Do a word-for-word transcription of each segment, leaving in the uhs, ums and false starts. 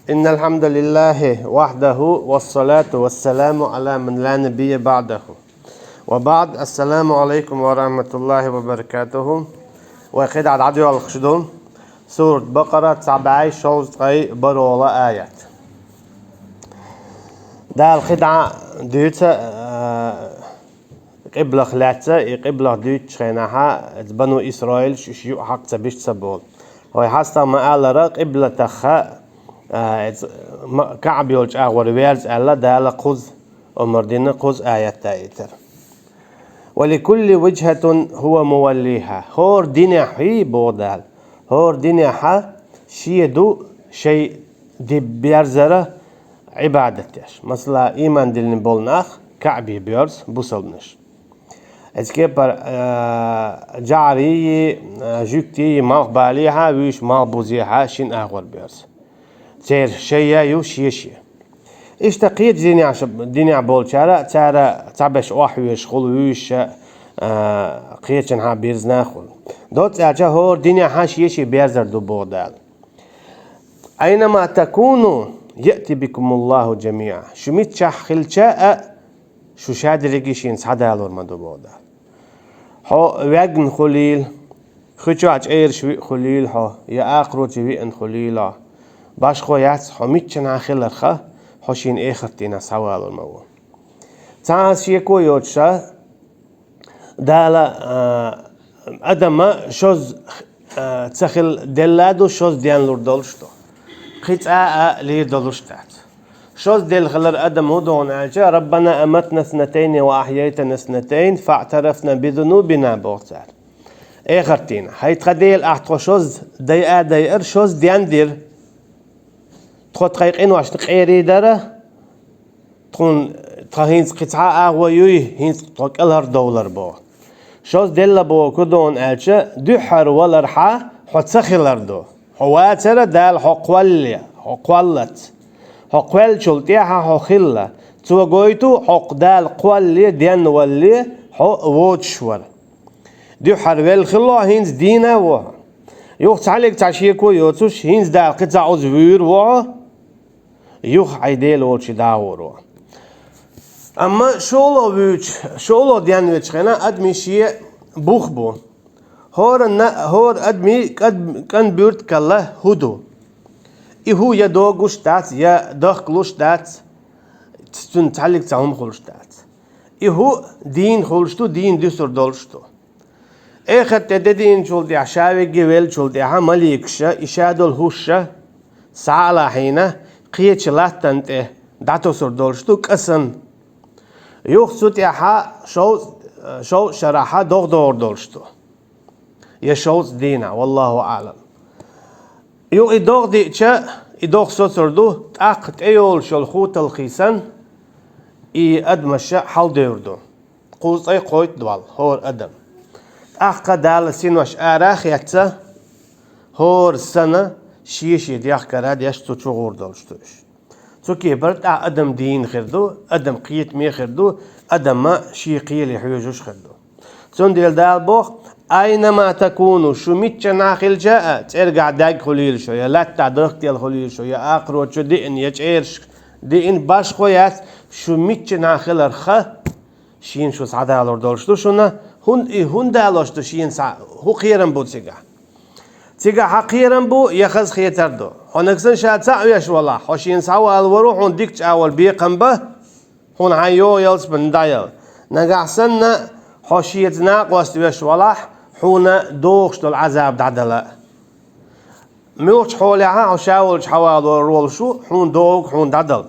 إن الحمد لله وحده والصلاة والسلام على من لا نبي بعده. وبعد، السلام عليكم ورحمة الله وبركاته. Вай кхидӀа дӀадоьлхуш ду Сурат Бакъара, цхьа бӀаь шовзткъе бархӀ аят. Дала кхидӀа дуьйцу, а, къиблах лаьцна, и къиблах дуьйцучу хенахьа, иза бану Исраилаш уьш юкъахь хьакха ца беш ца болу. Вай хьастагӀа ма-аллара, къиблатах, а, иза ма-, КаӀба йолчу агӀор верза аьлла, Дала кхуза омра дина, кхуза аят даийтира. «ولكل وجهة هو موليها». ХӀора динехь, боху Дала, хӀора динехьа шен ду шайн де-, берзара Ӏибадат деш. Масала, ийман диллина болу нах КаӀбе боьрзу, бусалбанаш. Иза кепара, а, жӀарий, а, жуьгтий малхбалехьа, вуьйш малхбузехьа шина агӀор боьрзу. Церан шайн я ю, шен-шен. Иштта кхечу динехь, динехь болчара, цара цхьаберш охьавоьжуш хуьлу, вуьйш а, а, кхечанхьа бирзина хуьлу. Доцца аьлча, хӀора динехьа шен-шен берзар ду, боху Дала. «أينما تكونوا يأت بكم الله جميعا». Шу миччахь хилча а, шу шадерриге шена схьадалор ма ду, боху Дала. Хьо вегна хуьлийла, хи чохь чӀераш виъ хуьлийла хьо, я акхарочу виъна хуьлийла хьо. Башхо яц, хьо миччанхьа хиларха, хьо шена эхарт дийнахь схьавалор ма ву. Цхьа а шеко йоцуша, Дала, а, адама шозза, а, ца хила делла ду, шозза денлур долуш ду. Кхин цкъа а лийр долуш дац. Шозза делла хилар адам хӀун доху аьлча, «ربنا أمتنا اثنتين وأحييتنا اثنتين فاعترفنا بذنوبنا», боху цара. Эхарт дийнахь, хӀай тхан Дела, ахь тхо шозза дайа а дайара, шозза ден дира. Тхо тхайн къиношна къерий дара, тхуна, тхан хӀинца кхин цхьа а агӀо юй, хӀинца тхо кӀелхьардовлар боху. Шозза делла боху хӀун доху аьлча, дуьххьара валархьа хьо ца хилар ду. Хьо вацара Дала хьо кхоллале, хьо кхоллалц. Хьо кхоьллачул тӀаьхьа хьо хилла. Цо гойту хьо Дала кхоллале, денвалале хьо воцуш вара. Дуьххьара велла хилла хьо, хӀинца дийна а ву хьо. Юха цхьаьллиг цхьа шеко йоцуш, хӀинца Дала кхин цхьа уза вуьйр ву хьо, юха хьайн Дела волчу дӀагӀур ву. Амма шолгӀа вуьйчу, шолгӀа денвечу хенахь адамийн шен бух бу. ХӀоранна, хӀора адамийн кӀан-, кӀан буьртигал хӀу ду? И хӀу я догуш дац, я дахкалуш дац, цуьнан цхьаьллиг цхьа хӀума хуьлуш дац. И хӀу дийна хуьлуш ду, дийна дуьсур долуш ду. Эхарт де дийначул тӀаьхьа, ша вегге веллачул тӀаьхьа маликаша, и ша долу хӀуша, схьа а лахьийна, кхечу латтана тӀе дӀатосур долуш ду, кӀа санна. Юха цу тӀаьхьа шовзткъа, шовзткъа шарахьа догӀа догӀур долуш ду. Я шовзткъа дийнахь, валлаху аӀлам. Юха и догӀа диъча, и догӀа соцур ду, тӀаккха тӀейолуш йолу хӀу талхий санна, и адамаша хьаладевр ду. Кхузткъе кхойтталгӀа хӀора адам. ТӀаккха Дала синош ара а хецна, хӀора санна, шен-шен дехкара деш цу чу гӀур долуш ду уьш. Цу кепара тӀаккха адам дийна хир ду, адам кхетаме хир ду, адама шен кхеле хьоьжуш хир ду. Цундела Дала боху: «Айнама такуну», шу миччанхьа хилча а, цӀергахь даг хуьлийла шу, я латтахь дахкаделла хуьлийла шу, я акхарочу диъна, я чӀераш диъна, башхо яц, шу миччанхьа хиларха, шена шу схьадалур долуш ду шуна, хӀун-, и хӀунда далош ду шена схьа, хӀун кхерам бу цигахь? Цигахь хьан кхерам бу, я хазахетар ду? Хьо нагахь санна ша цхьаъ веш валахь, хьо шена схьавалавар ву, хьуна дикачу агӀор бекхам бан, хьуна хьайн йогӀу ялсамани дӀаяла. Нагахь санна хьо шеца накъост веш валахь, хьуна догӀуш долу Ӏазаб дӀадала. Муьлххачу хьолехьа хьо ша волчу хьавалор волуш ву, хьуна догӀург хьуна дӀадала.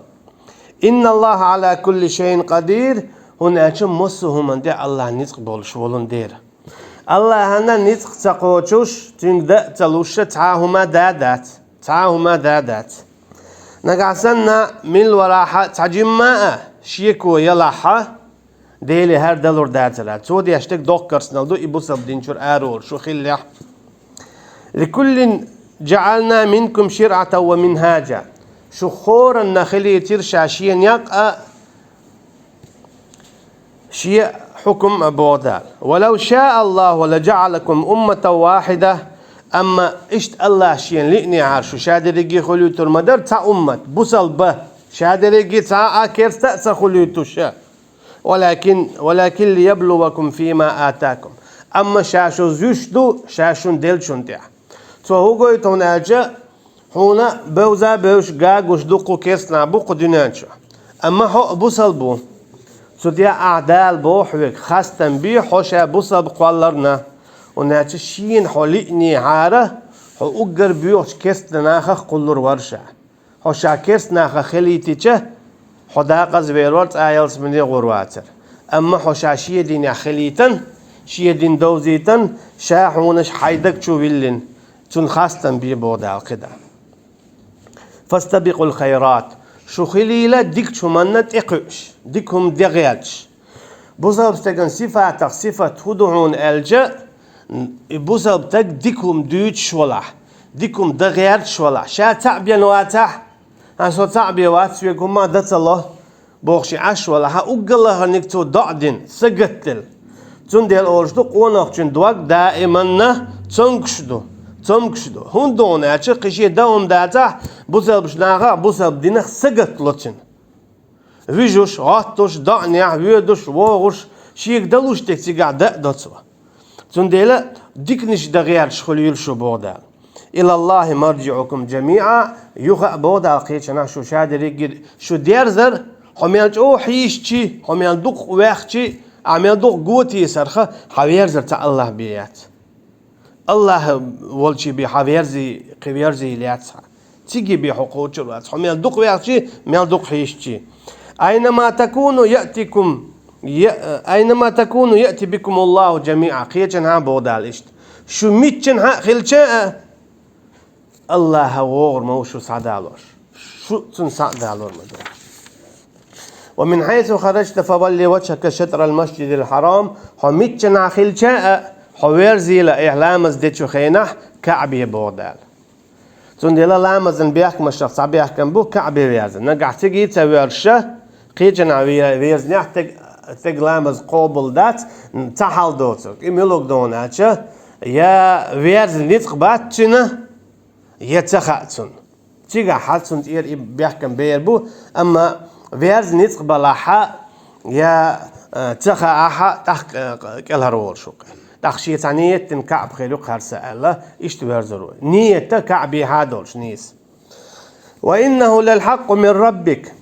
«Инна Аллаха Ӏала кулли шайин къадир», хӀунда аьлча массо а хӀуманна тӀе Аллах ницкъ болуш волун дера. Аллахьана ницкъ ца кхочуш, цуьнга дан а ца луш, цхьа а хӀума да дац, цхьа а хӀума да дац. Нагахь санна мила валахьа цхьа жимма а шеко ялахьа, Деле хӀара далур дацара. Цо деш дерг доккха керстанал ду, и бусалба дин чуьра ара волуш шу хиллехь. «Ликуллин жаӀална минкум ширъатан ва минхаджа». Шу хӀоранна хилийтира ша шен некъ а, шен хьукум а, боху Дала. «Ва лав шаа Аллаху ла жаӀалакум умматан вахида». Амма иштта Аллахь шена лиънехьара шу ша дерриге хуьлуьйтур ма дара цхьа уммат, бусалба, ша дерриге цхьа а керста а ца хуьлуьйтуш. ولكن، ولكن ليبلوكم فيما آتاكم. Амма ша шу зуьйш ду, ша шуна деллачун тӀехь. Цо хӀун гойту хьуна аьлча, хьуна бевза а бевзаш гуш ду кху керста нах бу кху дуьнен чу. Амма хьо а бусалба ву. Цу тӀехь ахь Дала боху хьоьга, хастам бе хьо ша бусалба кхолларна. ХӀунда аьлча шена хьо лиънехьара, хьо уггар боьхачу керста нахах кхуллур вара ша. Хьо ша керста нахах хилийтича, хьо декъаза вер вара, цкъа ялсамане гӀур вацара. Амма хьо ша шен динехь хилийтина, шен дин довзийтина, ша хьуна хьайн даг чу виллина, цунна хастам бе боху Дала кхидӀа. فاستبقوا الخيرات. Шу хилийла дикачу хӀуманна тӀекхуьуш, дика хӀума де гӀерташ. Бусалба стеган сифатах сифат хӀун ду хьуна аьлча, и бусалба стаг дика хӀума дуьйцуш валахь, дика хӀума дан гӀерташ валахь, ша цхьаъ бен вацахь, хьан со цхьаъ бен вац, соьга хӀумма дан ца ло, бохуш и Ӏаш валахь, хьан уггар лахарниг цо доӀа дина, сагатделла. Цундела олуш ду, къонахчун дог даиманна цомгуш ду, цомгуш ду. ХӀунда ду хьуна аьлча, кхин шен дан хӀума дацахь, бусалбаш нахах, бусалба динах сагатдало цуьнан. Вижуш, гӀоттуш, доӀанехь, воьдуш, вогӀуш, шега далуш дерг цигахь дан а до цо. Цундела диканаш дан гӀерташ хуьлийла шу боху Дала. إلى الله مرجعكم جميعا, юха а боху Дала кхечанхьа шу ша дерриге, шу дерзар, хьо мел чӀогӀа хьийзачи, хьо мел дукха ваьхчи, ахь мел дукха го тийсарх, хьан верзар цхьа Аллахь бен яц. Аллахь волчу бен хьан верзий, кхин верзийла яц хьан. Цига бен хьо кхочур вац. Хьо мел дукха ваьхчи, мел дукха хьийзачи. أينما تكونوا يأتكم، ي-، أينما تكونوا يأت بكم الله جميعا. Кхечанхьа боху Дала иштта. Шу миччанхьа а хилча а, Аллахьа вогӀур ма ву шу схьадалош. Шу цунна схьа а далор ма ду. ومن حيث خرجت فول وجهك شطر المسجد الحرام. Хьо миччанхьа хилча а, хьо верзийла, айхьа ламаз дечу хенахь, КаӀбе боху Дала. Цундела ламазан бехкамашах цхьа бехкам бу КаӀбе верза. Нагахь цига ца воьрзуш, кхечанхьа ве-, верзинехь стеган, стеган ламаз къобал дац, цхьа хьал доцург. И муьлург ду хьуна аьлча, я верза ницкъ бац цуьнан, я ца хаьа цунна. Цигахь хьал цунна тӀера и бехкам бер бу, амма верза ницкъ балахь а, я, э, ца хаахь а, тӀаккха, э, кӀелхьарволуш ву-кх. ТӀаккха шен цхьа нийят дина КаӀба хир ю-кх хӀара са аьлла, иштта верзур ву. Нийят а КаӀбехьа долуш нийса. وإنه للحق من ربك.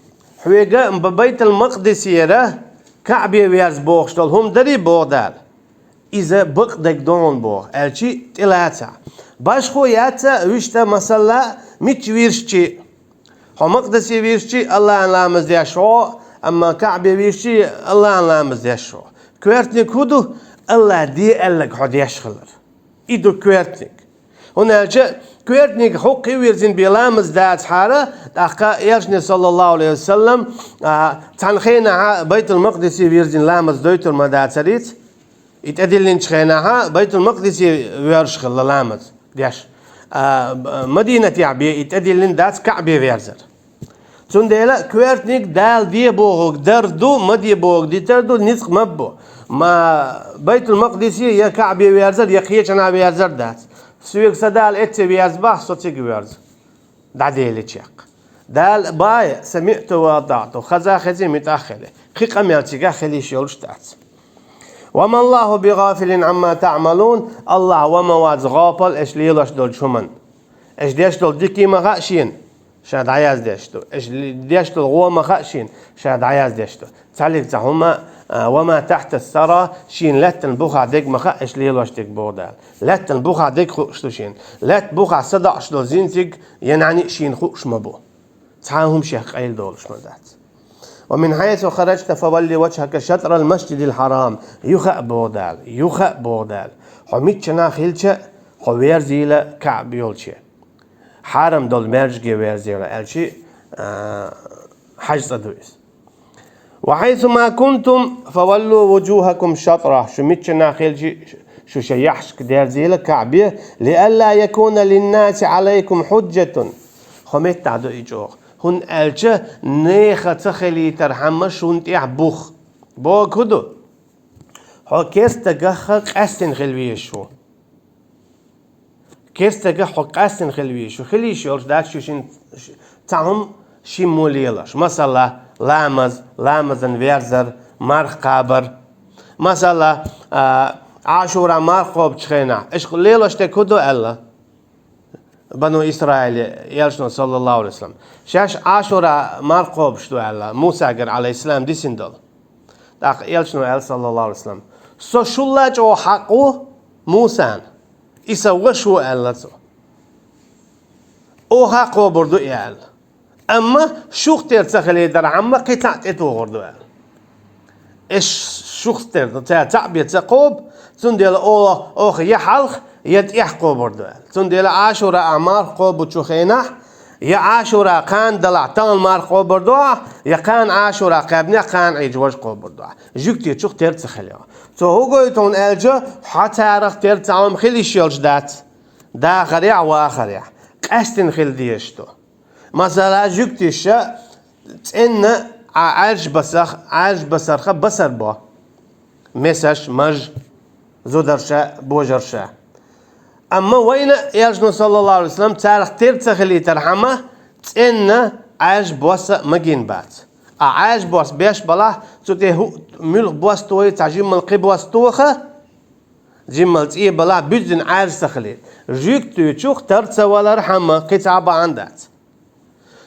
Хьоьга Б-, Байтул-Макъдисера КаӀбе верза бохуш долу хӀума дарий боху Дала. Иза бакъдерг ду хьуна боху, аьлчи тӀелацахь. Башхо яц а вуьшта, масала, мичча вирзичи. Хьо Макъдисе вирзичи Аллахьан ламаз деш хьо, амма КаӀбе вирзичи Аллахьан ламаз деш хьо. Коьртаниг хӀун ду? Аллахь де аьлларг хьо деш хилар. И ду коьртаниг. ХӀунда аьлча коьртаниг хӀокху вирзина бен ламаз дацахьара, тӀаккха Элчане, саллаллаху алейхи ва саллам, а, цхьана хенахьа Байтул-Макъдисе вирзина ламаз дойтур ма дацарий цо. И тӀедиллинчу хенахьа Байтул-Макъдисе воьрзуш хилла ламаз деш. А, б-, Мадинатехь бен и тӀедиллина дац КаӀбе верзар. Цундела коьртаниг Дала де бохург дар ду, ма де бохург дитар ду, ницкъ ма бу. Ма Байтул-Макъдисе я КаӀбе верзар, я кхечанхьа верзар дац. Соьга сан Дала эццахь верза боху, со цига воьрзу. ДӀаделича. Дала боху: «СамиӀту ва атаӀту», хаза а хезий, муьтӀахь а хили. Кхин къамел цигахь хила йиш йолуш дац. «Ва ма Аллаху би гӀафилин Ӏамма таӀмалун», Аллахь ва ма вац гӀапал аша лелош долчу хӀуманна. Аша деш долу дика ма хаьа шена, ша дӀаяздеш ду. Аша ли-, деш долу гӀо ма хаьа шена, ша дӀаяздеш ду. Цхьаллиг цхьа хӀума, а, «ва ма тахьта ас-сара», шена лаьттан бухахь дерг ма хаьа аша лелош дерг, боху Дала. Лаьттан бухахь дерг хууш ду шена. Лаьтта бухахь садоӀуш долу зинциг я нӀаьний шена хууш ма бу. Цхьа а хӀума шех къайладолуш ма дац. «Ва мин хьайсу хараджта фавалли ваджхака шатрал масджидил хьарам». Юха а боху Дала, юха а боху Дала. Хьо миччанхьа хилча а, хьо верзийла КаӀба йолче. Хьарам долу маьждиге верзийла, аьлчи, а, хьаьжцӀа ду иза. «Ва хьайсу ма кунтум, фаваллу вуджухакум шатраху». Шу миччанхьа хилчи, шу шайн яхьашка дерзийла КаӀбе, «лиалла якуна линнаси Ӏалайкум хьуджжатун». Хьо меттахь ду и чӀогӀа. ХӀунда аьлча нехан ца хилийтархьама шун тӀехь бух. Боху хӀун ду? Хьо керста гахха къаьстина хила везаш ву. Керстага хьо къаьстина хила везаш, шу хила йиш йолуш дац шу шин цхьа хӀума шиммо лелош. Масала, ламаз, ламазан верзар, марха кхабар. Масала, а, Ӏашура марха кхобучу хенахь, аша лелош дерг хӀун ду аьлла? Бану Исраиле, элчано, саллаллаху алейхи ва саллям. Шаьш Ӏашура марха кхобуш ду аьлла, Мусагара, алейхиссалам, дисина долу. ТӀаккха элчано аьлла, саллаллаху алейхи ва саллям: «Со шулла чӀогӀа хьакъ ву Мусана, и сан ваша ву», аьлла цо. «Оха а кхобур ду и», аьлла. «Амма шух тера ца хилийтархьама, кхин цхьаъ тӀетухур ду», аьлла. «Аш шух тера, ну, ца, цхьаъ бен ца кхобу, цундела оха, оха я хьалха, я тӀехь кхобур ду», аьлла. Цундела Ӏашура а марха кхобучу хенахь, я Ӏашура кхана далахь, тахана марха кхобур ду ахь, я кхана Ӏашура кхаьбнехь, кхана Ӏийча важа кхобур ду ахь. Жуьгтичух тера ца хилийта. Цо хӀун гойту хьуна аьлча, хьо царах тера цхьа хӀума хила йиш йолуш дац. Дахарехь, вахарехь, къаьстина хила дезаш ду. Масала, жуьгтиша цӀенна а Ӏаьржа басах, Ӏаьржа басарха басар бо. Месаш, маж, зударша, божарша. Амма вайна, элчано, саллаллаху алейхи ва саллям, царах тера ца хилийтархьама, цӀенна Ӏаьржа босса магийна бац. А Ӏаьржа босса беш балахь, цу тӀе хӀу-, муьлха бос тохий, цхьа жиммал кхин бос тоха, жиммал цӀий балахь, буьззина Ӏаьржа ца хилийта. Жуьгтичух тера ца валархьама, кхин цхьа а бахьана дац.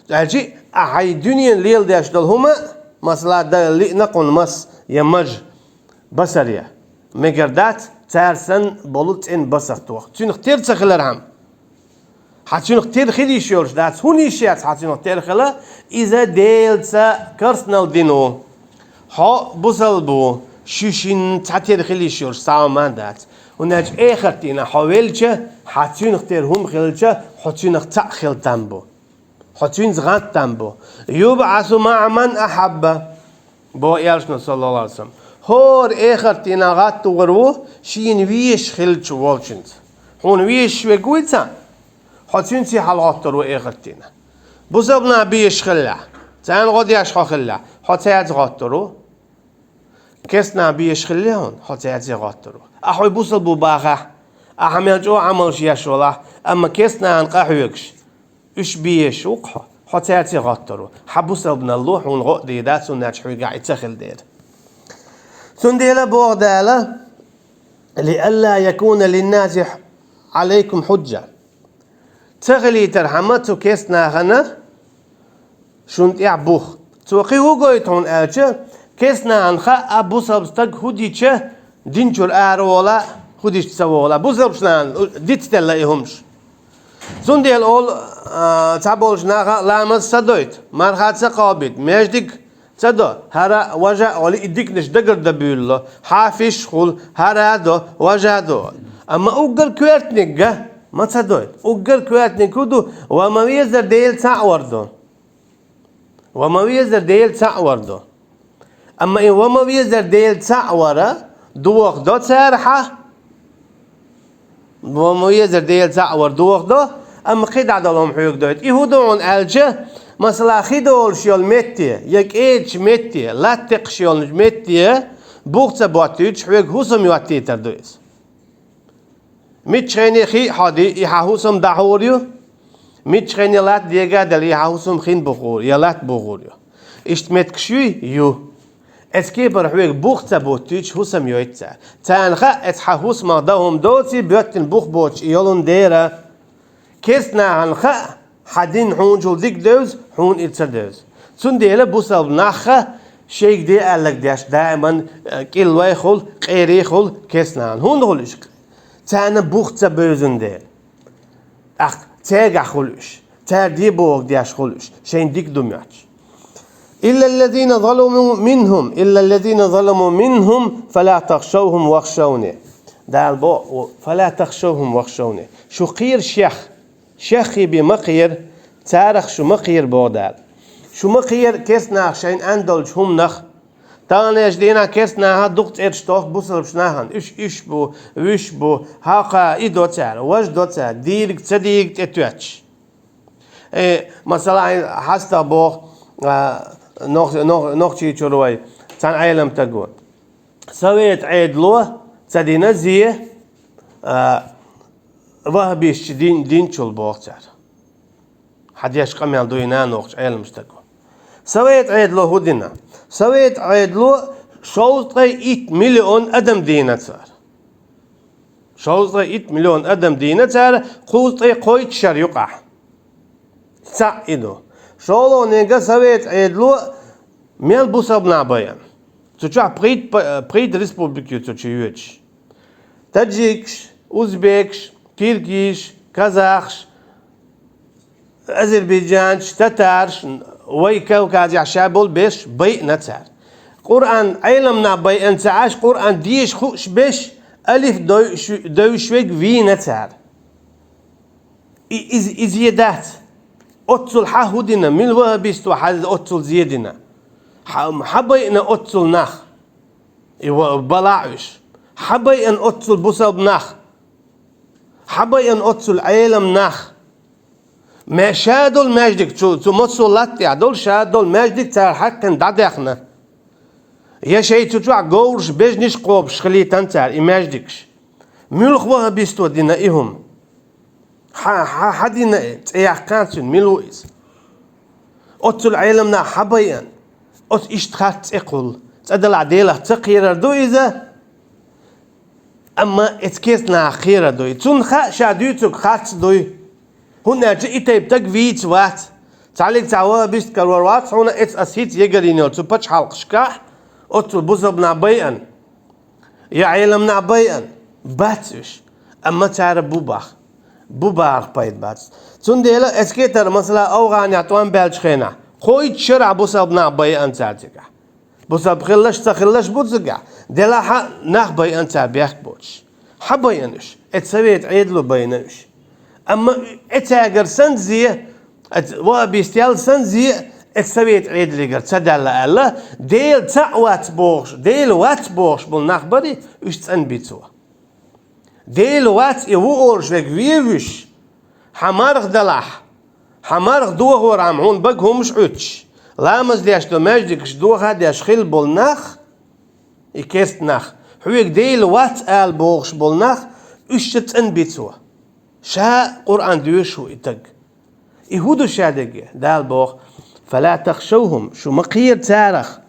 Аьлчи, а хьайн дуьненан леладеш долу хӀума, масала, дан лиъна кхунна мас я маж басар я, мегар дац, цара санна болу цӀена басах тоха. Цуьнах тера ца хилархьама. Хьан цуьнах тера хила йиш йолуш дац, хӀунда йиш яц хьан цуьнах тера хила, иза Делаца карснал дина ву. Хьо бусалба ву, шу шинна цхьа тера хила йиш йолуш цхьа хӀума а дац. ХӀунда аьлча эхартдийнахь хьо велча, хьан цуьнах тера хӀума хилча, хьо цуьнах цхьаъ хила там бу. Хьо цуьнца гӀант там бу. «ЮбӀасу маӀа ман ахьабба», боху элчано, саллаллаху алейхи ва саллям. ХӀора эхартдийнахь гӀаттор ву шена везаш хиллачу волчуьнца. Хьуна везаш верг вуй цхьаъ, хьо цуьнца хьалагӀоттор ву эхартдийнахь. Бусалба нах безаш хиллехь, царна гӀо деш хьо хиллехь, хьо цаьрца гӀоттор ву. Керста нах безаш хиллехь хьуна, хьо цаьрца гӀоттор ву. Ахьа хьо бусалба ву бахахь, ахьа мел чӀогӀа Ӏамалш еш валахь, амма керста нахана къахьоьгуш, уьш безаш ву-кх хьо, хьо цаьрца гӀоттор ву. Хьан бусалбаналло хьуна гӀо а дийр дац, хӀунда аьлча хьоьгахь и ца хилла дера. Цундела боху Дала: «Лиалла якуна линнаси Ӏалайкум хьуджжа». Ца хилийтархьама цу керста нахана шуна тӀехь бух. Цо кхин хӀун гойту хьуна аьлча, керста нахана хаьа, бусалба стаг хӀун дича, дин чуьра ара волу, хӀун дича ца волу. Бусалбачу нахана дицделла и хӀумаш. Цундела олу, а, цхьаболчу наха: «Ламаз ца дойту, марха ца кхобуьйту, маьждиг ца до, хӀара а, важа а олий, и диканаш дагардан буьйлало, хьафиш а хуьлу, хӀара а до, важа а до». Амма уггар коьртаниг ма ца дойту. Уггар коьртаниг хӀун ду? Ва ма везара Дела цхьаъ вар ду. Ва ма везара Дела цхьаъ вар ду. Амма и ва ма везара Дела цхьаъ вара дохадо цара хьан. Ва ма везара Дела цхьаъ вар дохадо, амма кхин дӀадала хӀума хьоьга дойту. И хӀун ду хьуна аьлча, масала, хи долуш йолу метте, я кӀедачу метте, латта текхаш йолу метте бух ца боттуьйтуш, хьоьга хӀусам йоттийтар ду иза. Миччахьене хи а хьо ди, и хьан хӀусам дӀахьур ю. Миччахьене латта дега а делла, и хьан хӀусам хин бухур, я латта бухур ю. Иштта меттигаш юй? Ю. Эцу кепара хьоьга бух ца буттуьйтуш хӀусам йойту цара. Царна хаьа, эцу хьан хӀусамах дан хӀума доций, боьттина бух боцуш и йолун дера. Керста нахана хаьа, хьан дин хьуначул дика девза, хьуна и ца девза. Цундела бусалба нахха шайга де аьлларг деш, даиман, э, кӀиллой хуьлу, къерий хуьлу керста нахана. ХӀунда хуьлу уьш? Царна бух ца бевзина дела. ТӀаккха цаьргахь хуьлу уьш, цара де бохург деш хуьлу уьш, шайна дика ду моьттуш. «Иллаллазина заламу минхум, иллаллазина заламу минхум, фала тахшавхум вахшавни». Дала боху: «Фала тахшавхум вахшавни». Шу кхера шех, шеххий бен ма кхера, царах шу ма кхера, боху Дала. Шу ма кхера керста наха шайна аьнна долчу хӀуманах. Таханлерчу дийнахь керста наха дукха цӀераш тоху бусалбачу нахана. Уьш, уьш бу, вуьш бу, хьакха и до цара, важа до цара, дийриг ца дийриг тӀетоьттуш. Э, масала, хьайн хьастагӀа боху, а, нох-, нох-, нохчий чуьра вай, цхьана Ӏеламстага. Совет Ӏедало ца дина зе, а, ваххабисташ дин, динчул боху цара. Хьан деш къамел дуй нанохчу Ӏеламстаго. Совет Ӏедало хӀун дина? Совет Ӏедало шовзткъе итт миллион адам дийна цара. Шовзткъе итт миллион адам дийна цара, кхузткъе кхойтта шар юкъахь. Цхьаъ и ду. ШолгӀаниг Совет Ӏедало мел бусалба нах байъина. Цу чохь пхийтта, пхийтта республика ю цу чу йоьдуш. Таджикаш, узбекаш, киргизаш, казахаш, азербайджанцаш, татараш, вай Кавказехь ша болу берш байъина цара. Къуръан Ӏеламна нах байъина ца Ӏаш, Къуръан деша хууш берш, алиф дой-, шу-, девзаш верг вийна цара. И, из-, иза е дац. Оццул хьан хӀун дина, мила ваххабисто хьан оццул зе дина? Хьан, хьан байъина оццул нах? И ва-, балахь уьш. Хьан байъина оццул бусалба нах? Хьан байъина оццул Ӏеламнах? Ме-, ша долу маьждиг, цу, цу массо а латта тӀехь долу ша долу маьждиг цара хьаькхна дӀадаьхна. Я шайн цу чохь говраш, бежнаш кхобуш хилийтан цара и маьждигаш. Муьлха ваххабисто дина и хӀума? Хьан, хьан, хьан дина и? ЦӀе яккхана цуьнан, мила ву иза? Оццул Ӏеламнах хьан байъина? Оцу иштта харц цӀе кхуллу. Цкъа делахь Делах ца кхерар ду иза? Амма эцу керста нах кхерар ду и. Цунна хаьа ша дуьйцург харц дуй. ХӀунда аьлча и тайпа таг вийца вац. Цхьаллиг цхьа ваххабист карор вац хьуна, эцу ас хӀинца ягарйина йолу цу пачхьалкхашкахь, оццул бусалба нах байъина. Я Ӏеламнах байъина. Бац уьш. Амма цара бу бах. Бу бахарх пайда бац. Цундела эцу кетара, масала, АфгӀанехь тӀом баьллачу хенахь, кхойтта шарахь бусалба нах байъина цара цигахь. Бусалба хиллаш а, ца хиллаш а бу цигахь. Делахь а нах байъина цара бехк боцуш. Хьан байъина уьш? Эцу Совет Ӏедало байъина уьш. Амма эцу цаьргара санна зе, эцу ваххабистел санна зе, эцу Совет Ӏедалегара ца даьлла аьлла, Дела цхьаъ вац бохуш, Дела вац бохуш болу нах барий, уьш цӀанбий цо. Дела вац и ву олуш верг вевзаш, хьан марха далахь, хьан марха дохорхьама хьуна бага хӀумаш Ӏуьттуш, ламаз деш долу маьждигаш доха а деш хилла болу нах, и керста нах, хьоьга Дела вац ала бохуш болу нах, уьш ша цӀанбий цо. Ша Къуръан доьшуш ву и таг. И хӀун ду ша дерг? Дала боху: «Фала тахшавхум», шу ма кхера царах.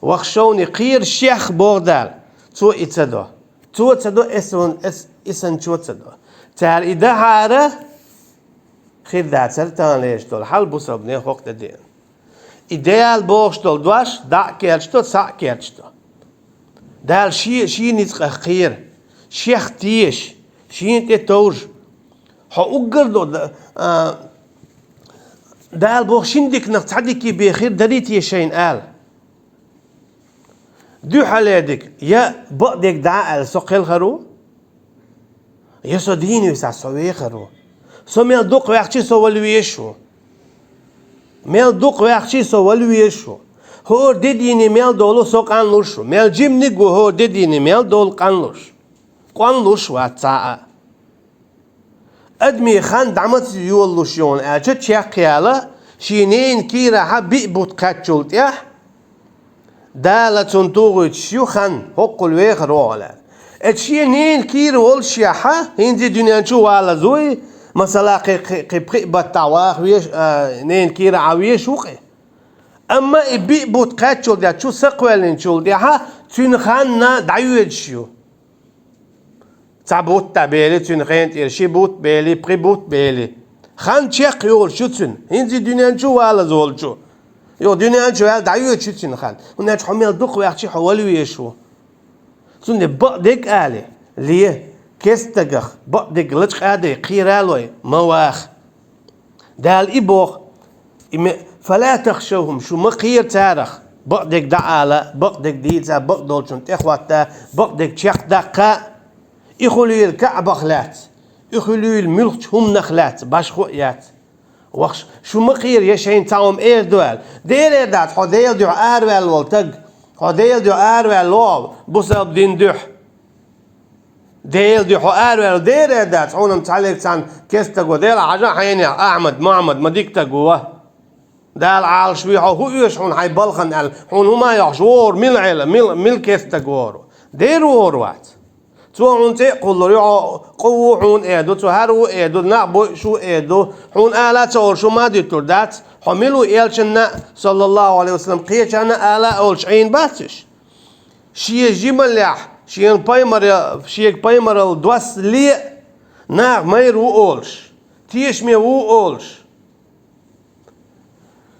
«Вахшавни», кхера шех, боху Дала. Цо и ца до. Цо ца до, эс ван, эс, и санчо ца до. Цара и дахьара, хир дацара таханлерчу долу хьал бусалбане хӀокху тӀедеана. И Дала бохуш долу дош дӀа а кечдо, схьа а кечдо. Дала шен, шен ницкъах кхера, шех теша, шена тӀе товжа. Хьо уггар до, а, Дала боху шина диканах цхьа дика бен хир дарий те шайна ала. Дуьххьале дика, я бакъдерг дӀа а аьлла, со кхелхар ву, я со дийна висахь, со вехар ву. Со мел дукха ваьхчи, со вала везаш ву. Мел дукха ваьхчи, со вала везаш ву. ХӀора де дийне мел долу со къанлуш ву. Мел жиманиг ву хӀора де дийне мел долу къанлуш. Къанлуш вац цхьа а. Адаме хан дӀа маца йолалуш йолу аьлча, чекхъяла, шен ненан кийрахьа биъ бутт кхаьччул тӀехь, Дала цунна тухуьйтуш ю хан, хӀоккхул вехар ву хьо лаьа. Эцу шен ненан кийра волушшехьа, хӀинца дуьнен чу валазуй, масала, кхин, кхин, кхин пхиъ баттахь ваха веш, а, ненан кийра Ӏан веш ву кхин. Амма и биъ бутт кхаьччул тӀехь, чу сакхоьллинчул тӀехьа, цуьнан ханна дӀайоьдуш ю. Цхьа бутт а бели, цуьнан хен тӀера ши бутт бели, пхи бутт бели. Хан чекх йолуш ю цуьнан, хӀинца дуьнен чу валаза волчу. Юха дуьнен чу ваьлла дӀайоьдуш ю цуьнан хан. ХӀунда аьлча хьо мел дукха ваьхчи, хьо вала везаш ву. Цундела бакъдерг а ле, ле, керстагах бакъдерг лачкъа а дай, кхера а лой, ма ваха. Дала и боху, и ме-, «Фала тахшавхум», шу ма кхера царах, бакъдерг дӀаала, бакъдерг дийца, бакъдолчунна тӀехӀотта, бакъдерг чекхдаккха, и хуьлийла КаӀбах лаьцна, и хуьлийла муьлххачу хӀуманах лаьцна, башхо а яц. Вахаш, шу ма кхера, я шайна цхьа хӀума эр ду аьлла. Дера эр дац, хьо Делан дуьхьа араваьлла волу таг, хьо Делан дуьхьа араваьлла ву, бусалба дин дуьхьа. Делан дуьхьа хьо араваьлла, дера эр дац, хьуна-м цхьа лерг цхьана керстаг ву, Дела хьажа хьайна, Ахьмад, Мухьаммад, ма дика таг ву ва. Дала Ӏалаш вуй хьо, хӀун оьшу хьуна хьайн балхана аьлла, хьуна хӀума йохуш, вогӀур мила Ӏела, мила, мила керстаг вогӀур ву. Дера вогӀур вац. Цо хьуна цӀе а кхуллур ю, хьо къу ву хьуна эр ду, цо хӀара ву эр ду, нах бойуш ву эр ду, хьуна ала а ца олуш хӀума а дуьттур дац, хьо мила ву элчанна а, саллаллаху Ӏалайхи ва саллам, кхечарна а ала а олуш Ӏийна бац уьш. Шен жималлехь, шена пайхамар-, шега пайхамаралла доссале а, наха майра ву олуш, тешаме ву олуш,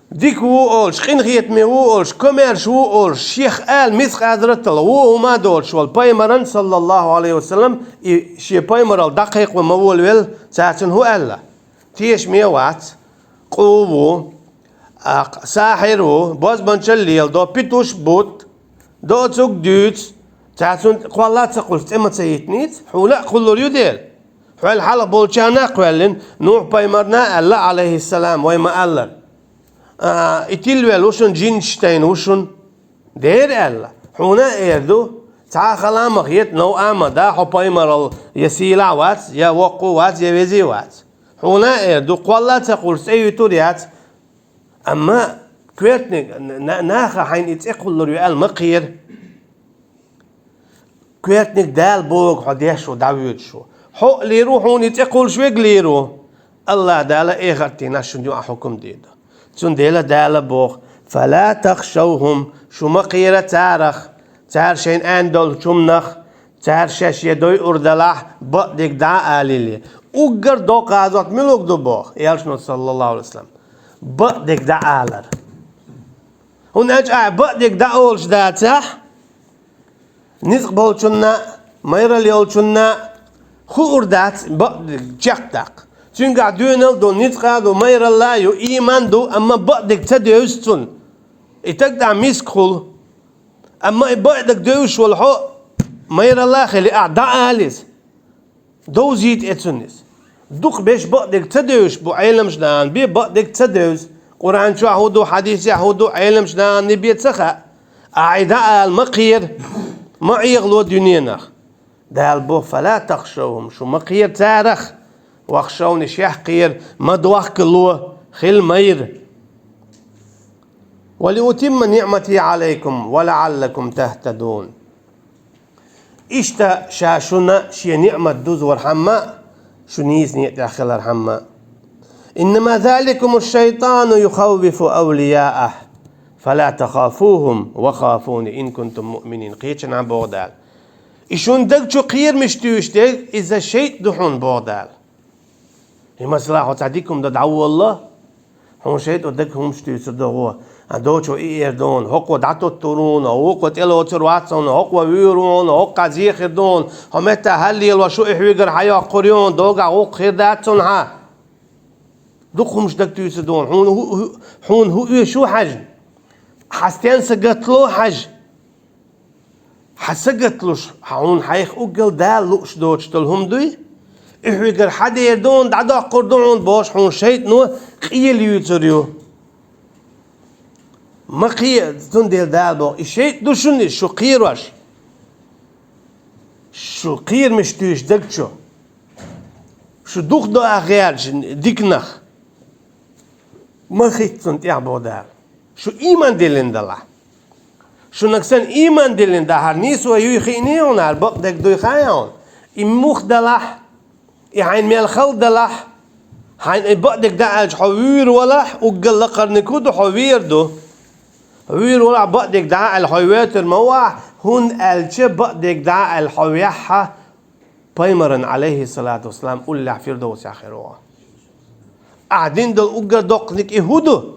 дика ву олуш, къинхетаме ву олуш, комаьрша ву олуш, шех ала мискъал зарратал ву хӀума а долуш волу пайхамаран, саллаллаху Ӏалайхи ва саллам, и шен пайхамаралла дӀакхайкхо ма волавелла, цара цунна хӀун аьлла? Тешаме вац, къу ву, а, сахьир ву, бозбанчалла леладо, питуш бутт, доцург дуьйцу, цара цунна кхолла а ца кхуллуш цӀе ма ца йитинийца, хьуна а кхуллур ю дела. Хьол хьалха болчарна а кхоьллина, Нухь-пайхамарна а аьлла, Ӏалайхиссалам, вай ма-аллара. А, и тилвелла ву шуна, жинаш тайна ву шуна. Дера аьлла, хьуна а эр ду, цхьа а хала ма хета, нов а ма да, хьо пайхамаралла я сийлахь вац, я воккха вац, я веза вац. Хьуна а эр ду, кхолла а ца кхуллуш цӀе юьтур яц. Амма коьртаниг, на-, наха хьайна и цӀе кхуллур ю аьлла ма кхера. Коьртаниг Дала бохург хьо деш ву, дӀавоьдуш ву. Хьо а лийр ву, хьуна и цӀе кхуллуш верг лийр ву. АллахӀ Дала эхартан дийнахь шуна юкъахь хьукам дийр ду. Цундела Дала боху: «Фала тахшавхум», шу ма кхера царах, цара шайна аьнна долчу хӀуманах, цара шаьш я дойур далахь, бакъдерг дӀа а алале. Уггар доккха гӀазот мила ду боху, элчано, саллаллаху Ӏалайхи ва саллам? Бакъдерг дӀа алар. ХӀунда аьлча ахь бакъдерг дӀа олуш дацахь, ницкъ болчунна а, майралла йолчунна а хуур дац бакъдерг чекхдаккха. Цуьнгахь доьналла ду, ницкъ а ду, майралла а ю, ийман ду, амма бакъдерг ца девза цунна. И стаг тӀехь миска хуьлу. Амма и бакъдерг девзаш волу хьо, майралла а хили, ахь дӀа ала иза. Довзийта эцунна иза. Дукхахберш бакъдерг ца девзаш бу, Ӏеламчу нахана бен бакъдерг ца девза. Къуръан чохь хӀун ду, хьадисехь хӀун ду, Ӏеламчу нахана бен ца хаьа. Ахь и дӀа ала ма кхера, ма Ӏехало дуьненах. Дала боху: «Фала тахшавхум», шу ма кхера царах, «вахшавни», шех кхера, ма дохкало, хила майра. «Ва лиутимма ниӀмати Ӏалайкум ва лаӀаллакум тахтадун». Иштта ша шуна шен ниӀмат дузорхьама а, шу нийса некъа тӀехь хилархьама а. «Иннама заликуму шайтану юхаввифу авлияаху, фала тахафухум ва хафуни ин кунтум муъминин», кхечанхьа боху Дала. И шун даг чу кхерамаш туьйсуш дерг, иза шайтӀа ду хьуна, боху Дала. И масала, хьо цхьа дика хӀума дан дӀаволало, хьуна шайтӀо дага хӀумаш туьйцур ду гӀо. А, доцо и эр ду хьуна, хӀокхо дӀатуттур ву хьуна, вукхо тӀелоцур вац хьуна, хӀокхо вуьйр ву хьуна, хӀокхо зехир ду хьуна, хьо метта хьаллело шу и хьоьгара хьайоккхур ю хьуна, догахь вукхо хир дац цунна хьан. Дукха хӀумаш дага туьйцур ду хьуна, хьуна хӀу-, хӀу-, хьуна хӀу оьшу хьажа? Хьан стенна сагатло хьажа? Хьан сагатлуш, хьуна хьайх уггал Дала лууш доцуш долу хӀума дуй? И хьоьгара хьан дер ду хьуна, дӀадоккхур ду хьуна бохуш, хьуна шайтӀано къелла юьйцур ю. Ма кхе-, цундела Дала боху, и шайтӀа ду шуна иза, шу кхерош. Шу кхерамаш туьйсуш даг чу. Шу дукха до а гӀерташ диканах. Ма хӀитта цунна тӀехь, боху Дала. Шу ийман диллина далахь. Шуна санна ийман диллина дахьара нийсо юй хиъний хьуна, хӀара бакъдерг дуй хаьий хьуна? И муха далахь, и хьайна мел хала далахь, хьайна и бакъдерг дӀа аьлча хьо вуьйр валахь, уггал лакхарниг хӀун ду, хьо вер ду. Вуьйр валахь, бакъдерг дӀа аьлла хьо воьтур ма ву ахь, хӀунда аьлча бакъдерг дӀа аьлла хьо вехьа, пайхамаран, Ӏалайхиссалату вассалам, уллехь Фирдовсехь хир ву. Ахь дина долу уггар доккханиг и хӀун ду?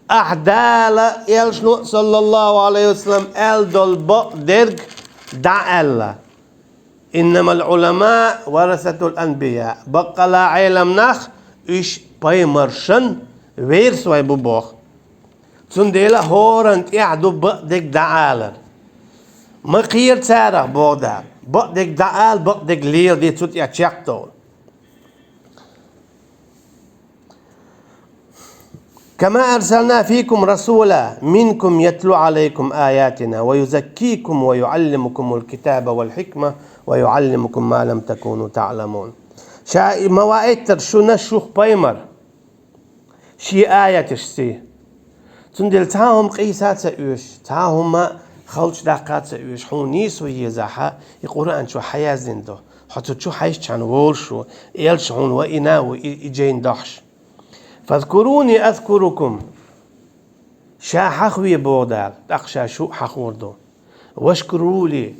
Ахь Дала, элчано, саллаллаху Ӏалайхи ва саллам, аьлла долу бакъдерг дӀа аьлла. «Иннамал Ӏуламау варасатул анбияъ». Баккъала Ӏелам нах, уьш пайхамаршан верасой бу боху. Цундела хӀоранна тӀехь ду бакъдерг дӀаалар. Ма кхера царах, боху Дала. Бакъдерг дӀаала, бакъдерг леладе, цу тӀехь чекхдовла. «Кама арсална фикум расула минкум ятлу Ӏалайкум аятина ва юзаккикум ва юӀаллимукумул китаба вал хьикма ва юӀаллимукум ма лам такуну таӀламун». Ша и ма ваиттара шуна шух пайхамар, шен аяташций. Цундела цхьа а хӀума къийса а ца оьшу, цхьа а хӀума Халчу даккха а ца оьшу, хьуна нийса ву езахь, и Къуръан чу хьаяздина ду. Хьо цу чу хьаьжчхьана волуш ву, элча хьуна ваийна а ву и, и жайна дохьуш. «Фазкуруни азкурукум». Ша хьахаве боху Дала, тӀаккха ша шу а хьахор ду. «Вашкурули».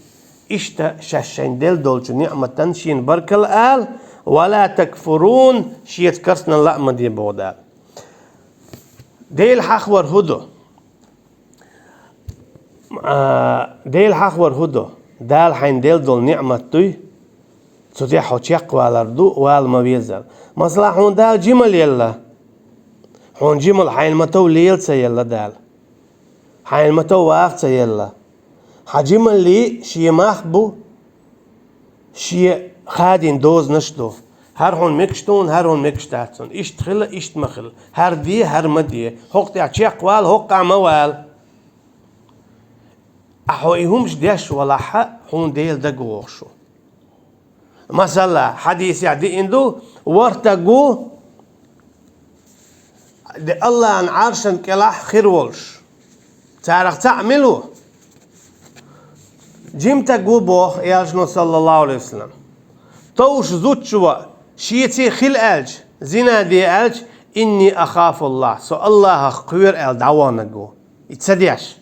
Иштта шаьш шайна делла долчу ниъматан шена баркалла ала, «ва ла такфурун», шеца карсанал а ма де боху Дала. Дела хьахавар хӀун ду? А, Дела хьахавар хӀун ду? Дала хьайна делла долу ниъмат дуй? Цу тӀехь хьо чекхвалар ду, вала ма веззара. Масала, хьуна Дала жимал елла. Хьуна жимал хьайна ма тов лела ца елла Дала. Хьайна ма тов ваха ца елла. Хьан жималли шен мах бу, шен хадийна дозанаш ду. ХӀара хьуна мегаш ду, хӀара хьуна мегаш дац хьуна. Иштта хила, иштта ма хила. ХӀара де, хӀара ма де. ХӀокху тӀехь чекхвала, хӀокху къа ма вала. Ахьа хьо и хӀумаш деш валахьа, хьуна Дела дагавогӀуш ву. Масала, хьадисехь диъна ду, ворхӀ стаг ву, де Аллахьан Ӏаршан кӀелахь хир волуш. Царах цхьаъ мила ву? Жима стаг ву боху Элчано, саллаллаху алейхи ва саллям. Товш зудчо, шеца хила аьлча, зина де аьлча, «Инни ахафуллах», со Аллахьах кхоьру аьлла дӀаваханарг ву. И ца деш.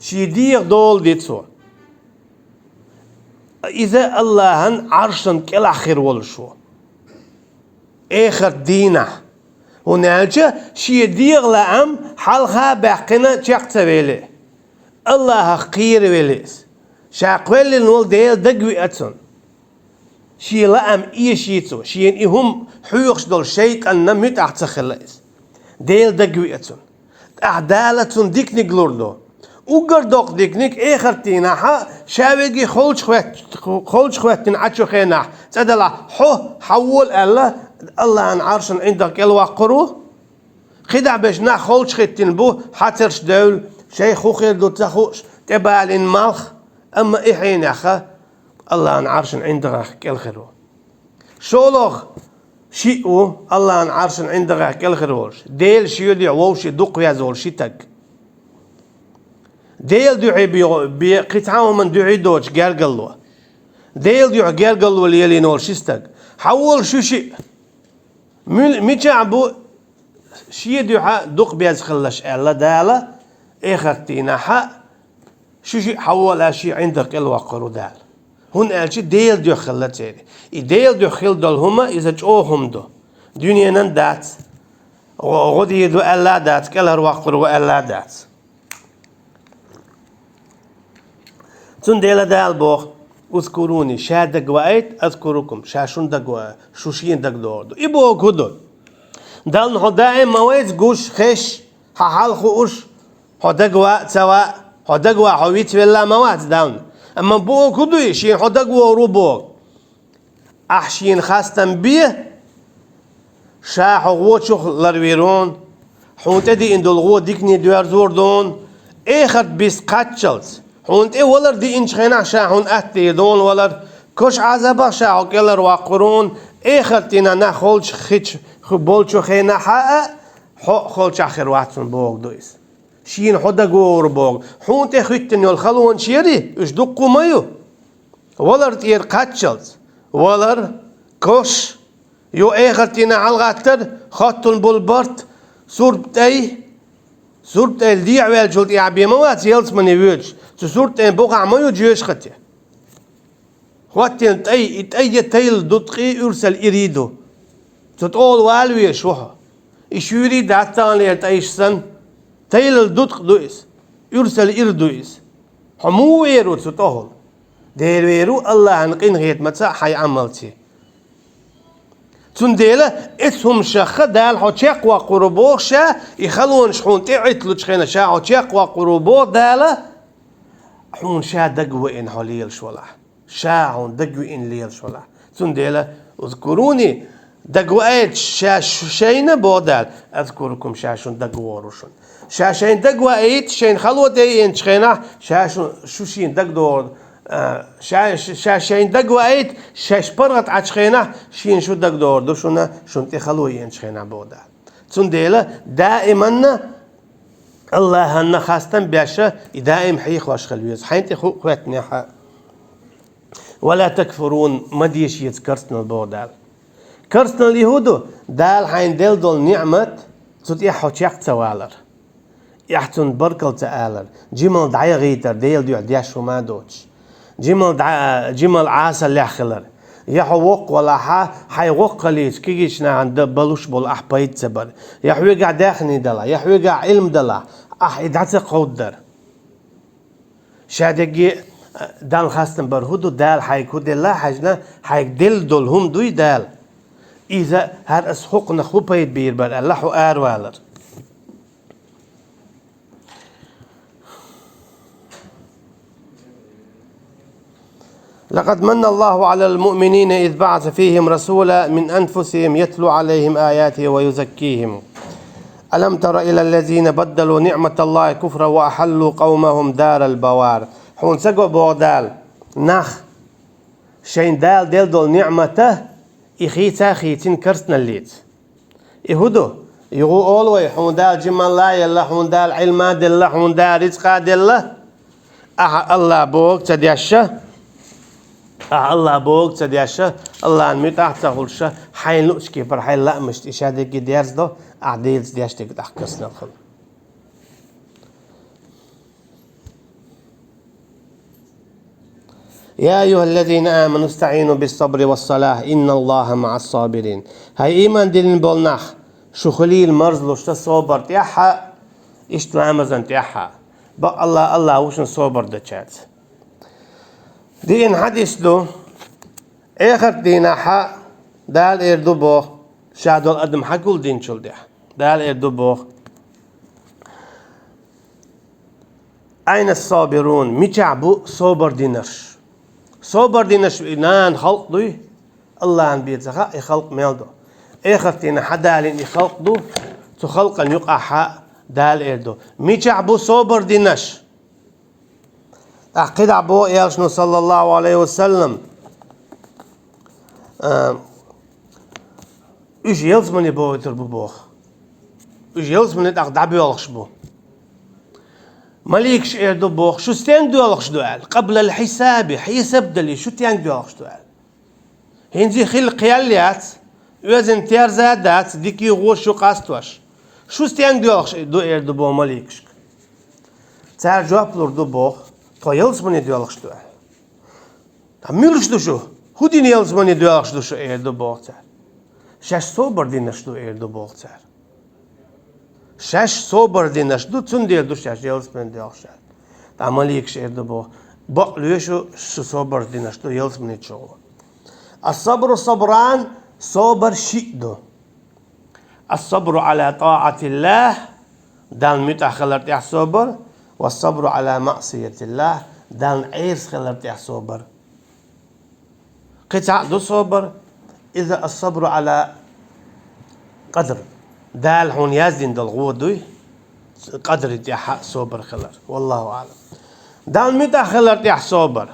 Шен дегӀан дола де цо. Иза Аллахьан Ӏаршан кӀелахь хир волуш ву. Эхарт дийнахь. ХӀунда аьлча шен дегӀан лаам хьалха а баьккхина чекх ца велли, Аллахьах кхеравелли иза. Ша кхоьллина волу Дела дагавиа цунна. Шен лаам эшийца, шена и хӀума хьоьхуш долу шайтӀанна муьтӀахь ца хилла иза. Дела дагавиа цунна. ТӀаккха Дала цунна диканиг лур ду. Уггар доккха диканиг, эхарт дийнахьа, ша верриге холчу хӀоьттина Ӏачу хенахь, цӀа далахь, хьо, хьан волу аьлла, Аллахьан Ӏаршан ӀиндагӀа кӀелваккхур ву. КхидӀа берш нах холчу хӀиттина бу, хьацарш девлла, шайх хӀун хир ду ца хууш, тӀебалийна малх, амма и хьенеха Аллахьан Ӏаршан ӀиндагӀах кӀелхир ву. ШолгӀа шиъ ву Аллахьан Ӏаршан ӀиндагӀах кӀелхир волуш, Делан шен дуьхьа вовшийн дукха веза волу ши стаг. Делан дуьхьа бе-, бе-, кхин цхьа хӀуманна дуьхьа доцуш гергарло. Делан дуьхьа гергарло лелийна волу ши стаг. Хьан волу шу шиъ? Мил-, мичахь бу шен дуьхьа дукха беза хилалаш аьлла Дала, эхарт дийнахьа, шу шиъ хьан волу аьлла шен ӀиндагӀа кӀелваккхур ву Дала. ХӀунда аьлча Делан дуьхьа хилла церан. И Делан дуьхьа хила долу хӀума иза чӀогӀа хӀума ду. Дуьненан дац. ГӀо-, гӀо дийр ду аьлла а дац, кӀелхьарваккхур ву аьлла а дац. Цундела Дала боху: «Узкуруни», ша дагаваийта, «азкурукум», ша шуна дагаваа, шу шена дагадогӀур ду. И боху хӀун ду? Далла хьо даим ма вайца гуш, хезаш, хьан хьал хууш, хьо дагаваа а ца ваа, хьо дагаваа, хьо вицвелла а ма вац Далла. Амма боху хӀун ду и, шена хьо дагавогӀур ву боху. Ахь шена хастам бе, ша хьо гӀочух ларвийр ву, хьуна тӀедиъна долу гӀо дикане доьрзор ду, эхарт бист кхаччалц, хьуна тӀе валар диъначу хенахь ша хьуна атта дийр ду валар, кошан Ӏазабах ша хьо кӀелхьарваккхур ву, эхарт дийнахь нах холчу хи-, хи-, болчу хенахьа а, хьо а холчахь хир вац хьуна боху ду иза. Шена хьо дагавогӀур боху, хьуна тӀе хӀиттина йолу халонаш яри, уьш дуккха ма ю. Валар тӀера кхаччалц, валар, кош, ю эхарт дийнахь хьалагӀаттар, хоттун болу барт, сурт тӀай, сурт тӀай дехьаваьллачул тӀаьхьа бен ма вац ялсамане воьдуш, цу сурт тӀайн бухахь ма ю жоьжахати. ХӀоттийна тӀай, и тӀай я тайла дуткъий, уьрсал ирий ду. Цу тӀехула вала везаш ву хьо. И шуьйрий дац таханлера тӀайш санна. Тайлал дуткъ ду иза, уьрсал ир ду иза. Хьо муха вер ву цу тӀехула? Дера вер ву Аллахьан къинхетамаца а, хьайн Ӏамалций. Цундела эцу хӀуманашха Дала хьо чекхваккхур ву боху ша, и халонаш хьуна тӀе Ӏитталучу хенахь ша хьо чекхваккхур ву боху Дала, хьуна ша дагаваийна хьо лелаш валахь. Ша хьуна дагавиъна лелаш валахь. Цундела, узкуруни, дагаваийта ша шу-, шайна боху Дала, азкурукум, ша шуна дагавогӀур ву шуна. Ша шайна дагаваийта, шайна хало тӀееъначу хенахь, ша шу, шу шена дагадогӀур, а, ша, ша шайна дагаваийта, шаьш паргӀат Ӏачу хенахь, шена шу дагадогӀур ду шуна, шуна тӀе хало еъначу хенахь боху Дала. Цундела даиманна Аллахьанна хастам беш, и даим хьехош хила веза. Хьайна тӀе ху-, хоьттинехь а. «ولا تكفرون», ма деша иза керстанал, боху Дала. Керстанал и хӀун ду? Дала хьайна делла долу ниӀмат, цу тӀехь хьо чекх ца валар. Эхь цунна баркалла ца алар. Жимал дӀаяхийтар, Делан дуьхьа деш хӀума а доцуш. Жимал дӀа-, жимал Ӏасаллехь хилар. Я хьо воккха валахь, хьайн воккхаллица кегийчу нахана дан балуш болу ахь пайда ца бар. Я хьоьгахь даьхни далахь, я хьоьгахь Ӏилма далахь, ахь и дӀа ца кховдадар. Ша дерриге а Далла хастам бар хӀун ду, Дала хьайга хӀун делла а хьаьжна, хьайга делла долу хӀума дуй Дала. Иза хӀара ас хӀокхунах хӀун пайда бийр бара аьлла, хьо аравалар. لقد من الله على المؤمنين إذ بعث فيهم رسولا من أنفسهم يتلو عليهم آياته ويزكيهم. ألم تر إلى الذين بدلوا نعمة الله كفرا وأحلوا قومهم دار البوار. Хьуна ца го, боху Дала, нах, шайна Дала делла долу ниӀмата, и хийца а хийцина керстаналлица. И хӀун ду? Юха олу вай, хьуна Дала жималла а елла, хьуна Дала Ӏилма а делла, хьуна Дала рицкъа а делла. Ахьа Аллахь бохург ца деш, ахьа Аллахь бохург ца деш, Аллахьан муьтӀахь а ца хуьлуш, хьайна луучу кепара хьайн лаамашца и ша дерриге дерзадо, ахьа Делаца деш дерг тӀаккха керстанал хила. يا أيها الذين آمنوا استعينوا بالصبر والصلاة إن الله مع الصابرين. ХӀай ийман диллина болу нах, шу хуьлийла марзлуш сан собар тӀехь а, иштта ламазан тӀехь а. Бакъ Аллахь, Аллахь ву шуна собар дечаьрца. Диъна хьадис ду, эхарт дийнахь а Дала эр ду боху, ша долу адам хьагулдинчул тӀехь. Дала эр ду боху. أين الصابرون؟ Мичахь бу собар динарш? Собар динарш и нана халкъ дуй, Аллахьан бен ца хаьа и халкъ мел ду. Эхарт дийнахь хьадалийна и халкъ ду, цу халкъан юкъахь а Дала эр ду. Мичахь бу собар динарш? ТӀаккха кхидӀа боху элчано, саллаллаху Ӏалайхи ва саллам, а, уьш ялсамане бохуьйтур бу боху. Уьш ялсамане тӀаккха дӀабоьлхуш бу. Маликаш эр ду боху, шу стенга доьлхуш ду аьлла, къаблал хьисаби, хьесап дале, шу стенга доьлхуш ду аьлла. ХӀинца хила кхел яц, оьзан терза а дац, дика юхуш шу къастош. Шу стенга доьлхуш ду эр ду боху маликашка. Цара жоп лур ду боху, тхо ялсамане доьлхуш ду аьлла. Ткъа муьлш ду шу? ХӀун дина ялсамане доьлхуш ду шу эр ду боху цара. Шаьш собар динарш ду эр ду боху цара. Шаьш собар динарш ду, цундела ду шаьш ялсамане доьлхуш аьлла. Ткъа маликаш эр ду боху, бакъ лоьшу, шу собар динарш ду ялсамане чу гӀо. Ас-сабру сабран, собар шиъ ду. Ас-сабру Ӏала тӀаӀатиллахь, Далла муьтӀахь хилар тӀехь собар, ва ас-сабру Ӏала маӀсиятиллахь, Далла Ӏеса хилар тӀехь собар. Кхин цхьаъ ду собар, иза ас-сабру Ӏала къадр. Дала хьуна яздина долу гӀо дуй, къадри тӀехь а собар хилар. Валлаху аӀлам. Далла муьтӀахь хилар тӀехь собар.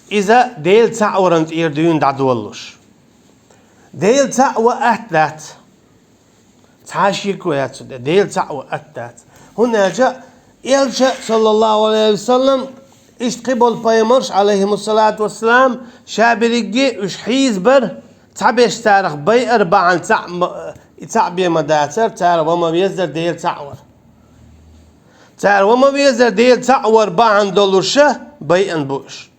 Иза Дела цхьаъ варан тӀера дуьйна дӀадолалуш. Дела цхьаъ ван атта дац. Цхьа а шеко яц цу тӀе, Дела цхьаъ ван атта дац. ХӀунда аьлча элча, саллаллаху Ӏалайхи ва саллам, иштта кхин болу пайхамарш, Ӏалайхимуссалату вассалам, ша берриге уьш хьийзабар, цхьаберш царах байар бахьана цхьаъ ма, и цхьаъ бен ма дацар, цара ван ма веззара Дела цхьаъ вар. Цара ван ма веззара Дела цхьаъ вар бахьана долуша байъина бу уьш.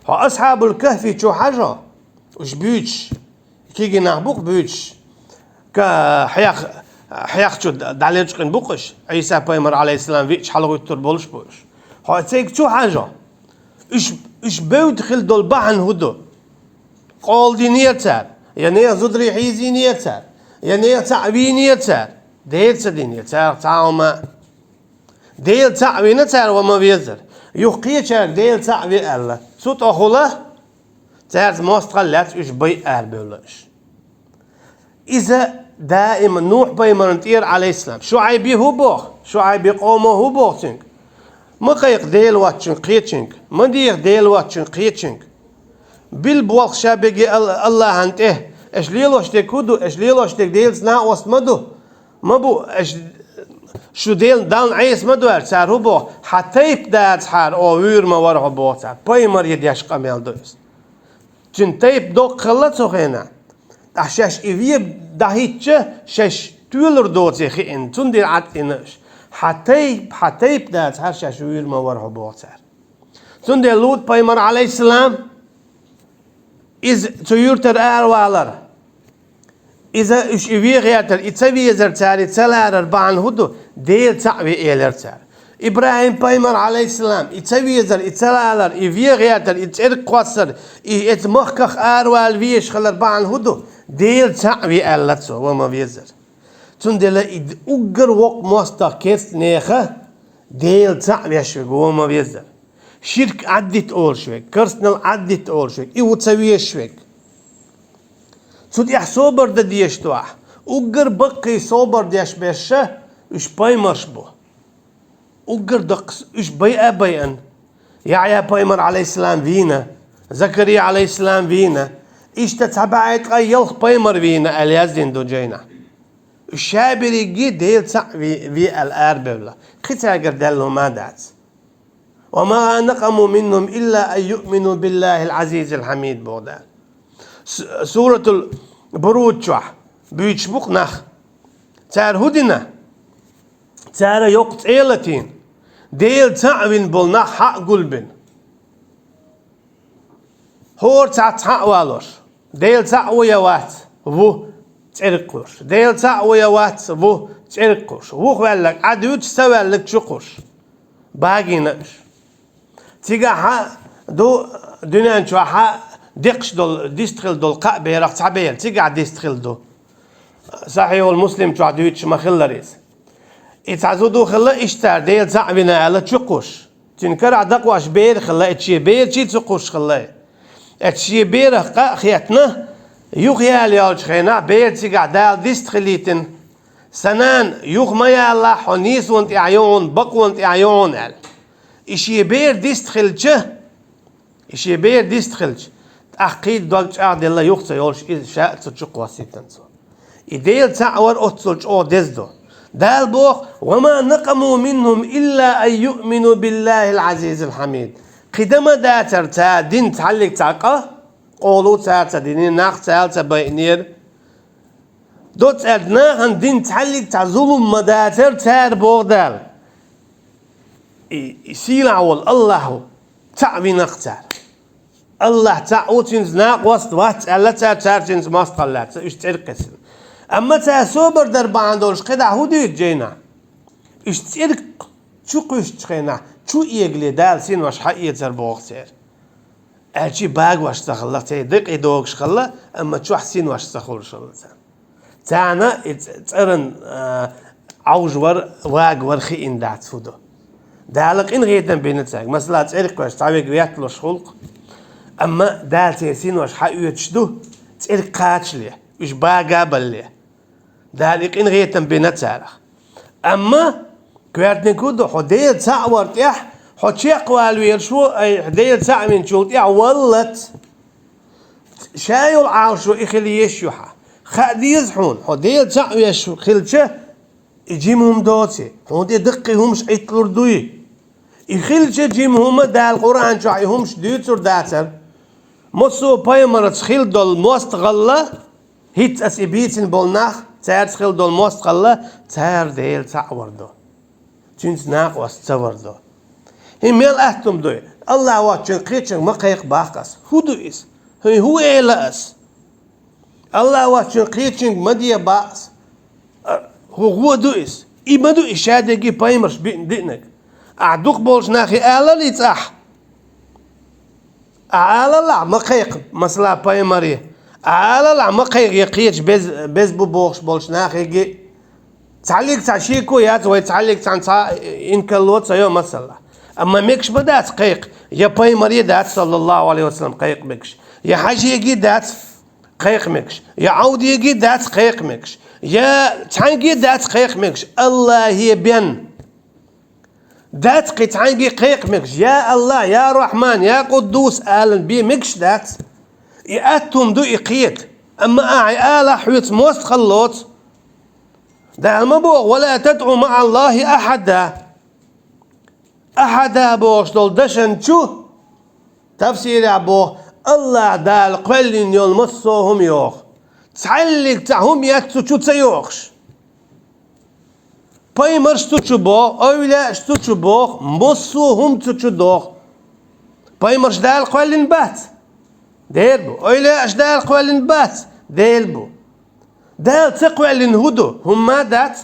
Хьо Асхьабул Кахфи чу хьажо, уьш буьйцуш, кегий нах бу-кх буьйцуш, ка-, хьех-, хьех чу дӀалечкъина бу-кх уьш, Ӏийса пайхамар, Ӏалайхиссалам, веача хьалагӀуьттур болуш бу уьш. Хьо цайга чу хьажо, уьш, уьш бевдда хила долу бахьана хӀун ду? Къола динера цара, я нехан зударий хьийзийнера цара, я нехан цхьаъ вийнера цара, дера ца динера царах цхьа а хӀума. Дела цхьаъ вина цара ван ма веззара. Юха кхечаьрга Дела цхьаъ ви аьлла, цу тӀехула цаьрца мостагӀалла лаьцна уьш байъа арабевлла уьш. Иза даима Нухь-пайхамарна тӀера, Ӏалайхиссалам, ШуӀайби хӀун боху? ШуӀайби къомо хӀун боху цуьнга? Ма кхайкха Дела воцчуьнга кхечуьнга, ма деха Дела воцчуьнга кхечуьнга. Билла болх ша берриге Ал-, Аллахьан тӀе. Аша лелош дерг хӀун ду? Аша лелош дерг Делаца накъост ма ду. Ма бу, аша шу Дел-, Далла Ӏеса ма доаьлча, цара хӀун боху? Хьан тайпа дацахьара оха вуьйр ма вара хьо, боху цара. Пайхамаре деш къамел ду иза. Цуьнан тайпа доккха хилла цу хенахь. Ткъа шаьш и вен дӀахӀиттича, шаьш тоьлур доций хиъна, цундела Ӏад а йина уьш. Хьан тайпа, хьан тайпа дацахьара шаьш вуьйр ма вара хьо, боху цара. Цундела Лут-пайхамар, Ӏалайхиссалам, иза цу юьртара аравалар, иза уьш и вен гӀертар, и ца везар, цара и ца ларар бахьана хӀун ду? Дела цхьаъ ве, элира цара. ИбрахӀим-пайхамар, Ӏалайхиссалам, и ца везар, и ца ларар, и вен гӀертар, и цӀерга кхоссар, и эцу махках аравала везаш хилар бахьана хӀун ду? Дела цхьаъ ве, аьлла цо, ва ма везара. Цундела и д-, уггар воккха мостагӀа керста нехан Дела цхьаъ веш верг ва ма везара. Ширк Ӏаддита олуш верг, керстанал Ӏаддита олуш верг, и ву ца везаш верг. Цу тӀехь собар дан дезаш ду ахь. Уггар баккхий собар деш берш уьш пайхамарш бу. Уггар даккхас уьш байа а байина. Яхьъя-пайхамар, Ӏалайхиссалам, вийна, Закария, Ӏалайхиссалам, вийна. Иштта цхьа бӀе ткъе ялх пайхамар вийна аьлла яздина ду жайнахь. Уьш ша берриге Дела цхьаъ ве, ве аьлла арабевлла. Кхин цаьргара даьлла хӀума дац. «وما نقموا منهم إلا أن يؤمنوا بالله العزيز الحميد», боху Дала. С-, Суратул Буруж чохь буьйцуш бу-кх нах. Цара хӀун дина? Цара йоккха цӀе а латийна, Дела цхьаъ вина болу нах хьа а гулбина. ХӀора цхьацца хьа а валош, Дела цхьаъ ву я вац, ву, цӀерга кхуьуш. Дела цхьаъ ву я вац, ву, цӀерга кхуьуш. Вухаваьлларг Ӏад вуьтуш, ца ваьлларг чу кхуьуш. Багийна уьш. Цигахь хьа ду дуьнен чохь хьа декхаш долу, дистхила долу кхаа берах цхьа бер, цигахь дистхила ду. Сахьихьул Муслим чохь дуьйцуш ма-хиллара иза. И цхьа зуда хилла, иштта цара Дела цхьаъ вина аьлла чу кхуьуш. Цуьнан карахь дакъош бер хилла, и шен берчий цу кхуьуш хилла. Эцу шен берах къа а хеттина, юха яла йолчу хенахь бер цигахь Дала дистхилийтина: «Сан нана, юха ма ялалахь, хьо нийсонан тӀехь ю хьуна, бакъонан тӀехь ю хьуна», – аьлла. И шен бер дистхилча, и шен бер дистхилча, тӀаккха кхин дог чӀагӀделла, юха ца йолуш, иза ша а цу чу кхоссийтина цо. И Дела цхьаъ вар оццул чӀогӀа деза ду. Дала боху: «وما نقموا منهم إلا أن يؤمنوا بالله العزيز الحميد». Кхин дан ма дацара цара дина цхьаллиг цхьа къа, къоло цара ца динера, нах царна ца байинера. Доццу аьлча нахана дина цхьаллиг цхьа зулам ма дацара цара, боху Дала. И, и сийлахь волу АллахӀ ву, цхьаъ вина-кх цара. АллахӀ цхьаъ ву, цуьнца накъост вац аьлла цара, цара цуьнца мостагӀалла лаьцна, уьш цӀерга кхиссина. Амма цара собар дар бахьана долуш кхидӀа хӀун дуьйцу жайнахь? Уьш цӀерга чу кхуьссучу хенахь, чу эгале Дала синош хьаэцара боху церан. Аьлча багош ца хилла, церан декъий догуш хилла, амма чохь синош ца хуьлуш хилла царна. Царна и ц-, цӀаран, а, Ӏовжа вар, вага вар хиъна дац хӀун ду. Дала къинхетам бина цаьрга. Масала, цӀерга кхоьссича цхьа верг ветталуш хуьлу-кх. Амма Дала церан синош хьаоьцуш ду, цӀерга кхачале, уьш бага а балале. Дала и къинхетам бина царах. Амма коьртаниг хӀун ду, хьо Дела цхьаъ вар тӀехь, хьо чекхвала везаш ву, айхьа Дела цхьаъ винчул тӀехь валлалц. Ша йолу Ӏалашо и хила езаш ю хьан. Хаа деза хьуна, хьо Дела цхьаъ веш хилча, и жима хӀума доций, хьуна тӀе даккхий хӀумаш Ӏитталур дуй. И хилча жима хӀума, Дала Къуръан чохь и хӀумаш дуьйцур дацара. Массо а пайхамарца хила долу мостагӀалла, хӀинца аса и бийцина болу нах, цаьрца хила долу мостагӀалла, цара Дела цхьаъ вар ду. Цуьнца накъост ца вар ду. ХӀин мел атта хӀума дуй? АллахӀ воцчун кхечуьнга ма кхайкха баккха ас. ХӀун ду иза? ХӀин хӀун эла ас? АллахӀ воцчун кхечуьнга ма де баккха ас. А, хӀун гӀо ду иза? И ма ду и шадерриге пайхамарш биъна диънарг. Ахь дукхахболчу нахе алал и цӀахь. Ахь алалахь ма кхайкха, масала, пайхамаре. Ахь алалахь ма кхайкха, я кхечу без-, беза бу бохуш болчу нахеге. Цхьаллиг цхьа шеко яц, вай цхьаллиг цхьаьна цхьа инкалло ца йо, масала. Амма мегаш ма дац кхайкха, я пайхамаре дац, саллаллаху Ӏалайхи ва саллам, кхайкха мегаш, я хьаьжеге дац кхайкха мегаш, я Ӏовдеге дац кхайкха мегаш, я цхьаьнгге дац кхайкха мегаш, АллахӀе бен. Дац кхин цхьаьнгге кхайкха мегаш: «Я АллахӀ, я Рахьман, я Къуддус», алан бен мегаш дац. И атта хӀума ду и кхета. Амма ахьа и алахь, хьоьца мостагӀалла лоцу. Дала ма боху: «Ва ла тадъу маӀаллахӀи ахьада». «Ахьада» бохуш долу дашна чу тафсирехь боху: АллахӀ Дала кхоьллина йолу массо а хӀума йоху. Цхьаьллиг цхьа хӀума эцна цу чу ца йохуш. Пайхамарш цу чу боху, эвлаяаш цу чу боху, массо а хӀума цу чу доху. Пайхамарш Дала кхоьллина бац? Дера бу. Эвлаяаш Дала кхоьллина бац? Дера бу. Дала ца кхоьллина хӀун ду? ХӀумма а дац.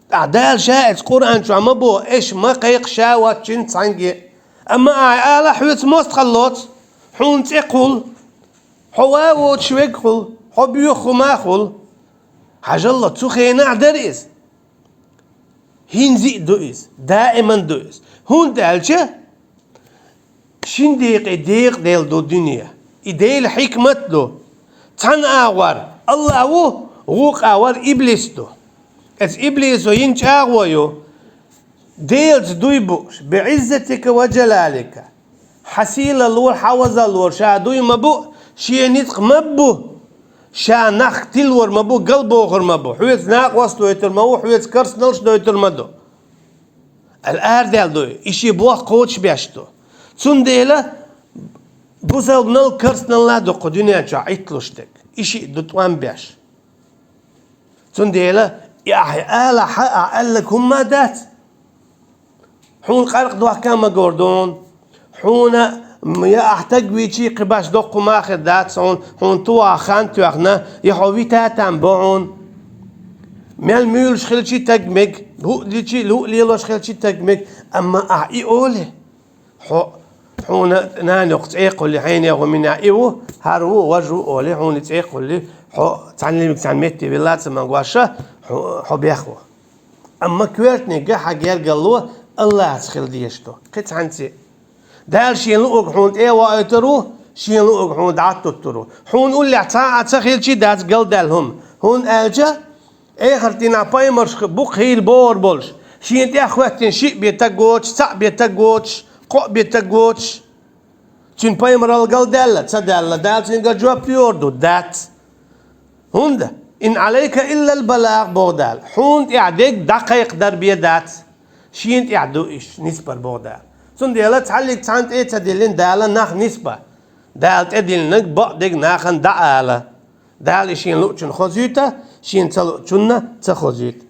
ТӀаккха Дала Ша эцу Къуръан чохь ма боху: «Эш ма кхайкха Ша воцчунна цхьаьнгге». Амма ахьа ала: «Хьоьца мостагӀалла лоцу, хьуна цӀе кхуллу, хьо ван воцуш верг хуьлу, хьо боьха хӀума хуьлу». Хьажал, цу хенахь дара иза. ХӀинца а ду иза, даиман ду иза. ХӀунда аьлча шин декъе декъа Дела ду дуьне. И Делан хьикмат ду. Цхьана агӀор АллахӀ ву, вукху агӀор иблис ду. Эцу иблисо йина чӀагӀо ю: «Делаца дуй бу, биӀиззатика ва джалалика». Хьан сийлаллора, хьан вазаллора ша дуй ма бу, шен ницкъ ма бу, ша нах тилор ма бу, галбохур ма бу, хьоьца накъост дойтур ма ву, хьоьца керстаналш дойтур ма ду. Аьлла арадаьлла ду и, и шен бохк кхочушбеш ду. Цундела бусалбанал, керстаналла ду кху дуьнен чохь Ӏитталуш дерг. И шиъ ду тӀом беш. Цундела и ахьа алахь, ахьа аьлларг хӀумма а дац. Хьуна къаркъа дохка а ма гур ду хьуна. Хьуна, м, я ахьа таг вийчий, кхин баш доккха хӀума хир дац хьуна, хьуна тухахь хан тоьхна, я хьо вита там бу хьуна. Мел муьйлуш хилчий таг мег, хӀуъ дичий, хӀуъ лелош хилчий таг мег, амма ахьа и олий, хьо, хьуна нана йоккха цӀе кхуллий, хьенех ву, минех и ву, хӀара ву, важа ву олий, хьуна и цӀе кхуллий, хьо цхьаьна лимиг цхьаьна метте вилла ца ма гоша, хьо, хьо бех ву. Амма коьртаниг хьан гергарло АллахӀца хила дезаш ду. Кхин цхьаьнцци. Дала шен луъург хьуна тӀе а воуьйтур ву, шен луъург хьуна дӀа а туттур ву. Хьуна уллехь цхьа а ца хилчий дац галдаьлла хӀума. ХӀунда аьлча эхарт дийнахь пайхамарш бу хийра богӀур болуш. Шена тӀехь хӀоьттина шиъ бен таг воцуш, цхьаъ бен таг воцуш, кхоъ бен таг воцуш. Цуьнан пайхамаралла галдаьлла, ца даьлла, Дала цуьнгара жоп лур ду, дац. ХӀунда? «Ин Ӏалайка иллал балагӀ», боху Дала. Хьуна тӀехь дерг дӀакхайкхадар бен дац. Шена тӀехь ду уьш, нисбар, боху Дала. Цундела цхьаьллиг цхьаьна тӀе а ца диллина Дала нах нисба. Дала тӀедиллинарг бакъдерг нахана дӀаала. Дала и шена луъучунна хозуьйту, шена ца луъучунна ца хозуьйту.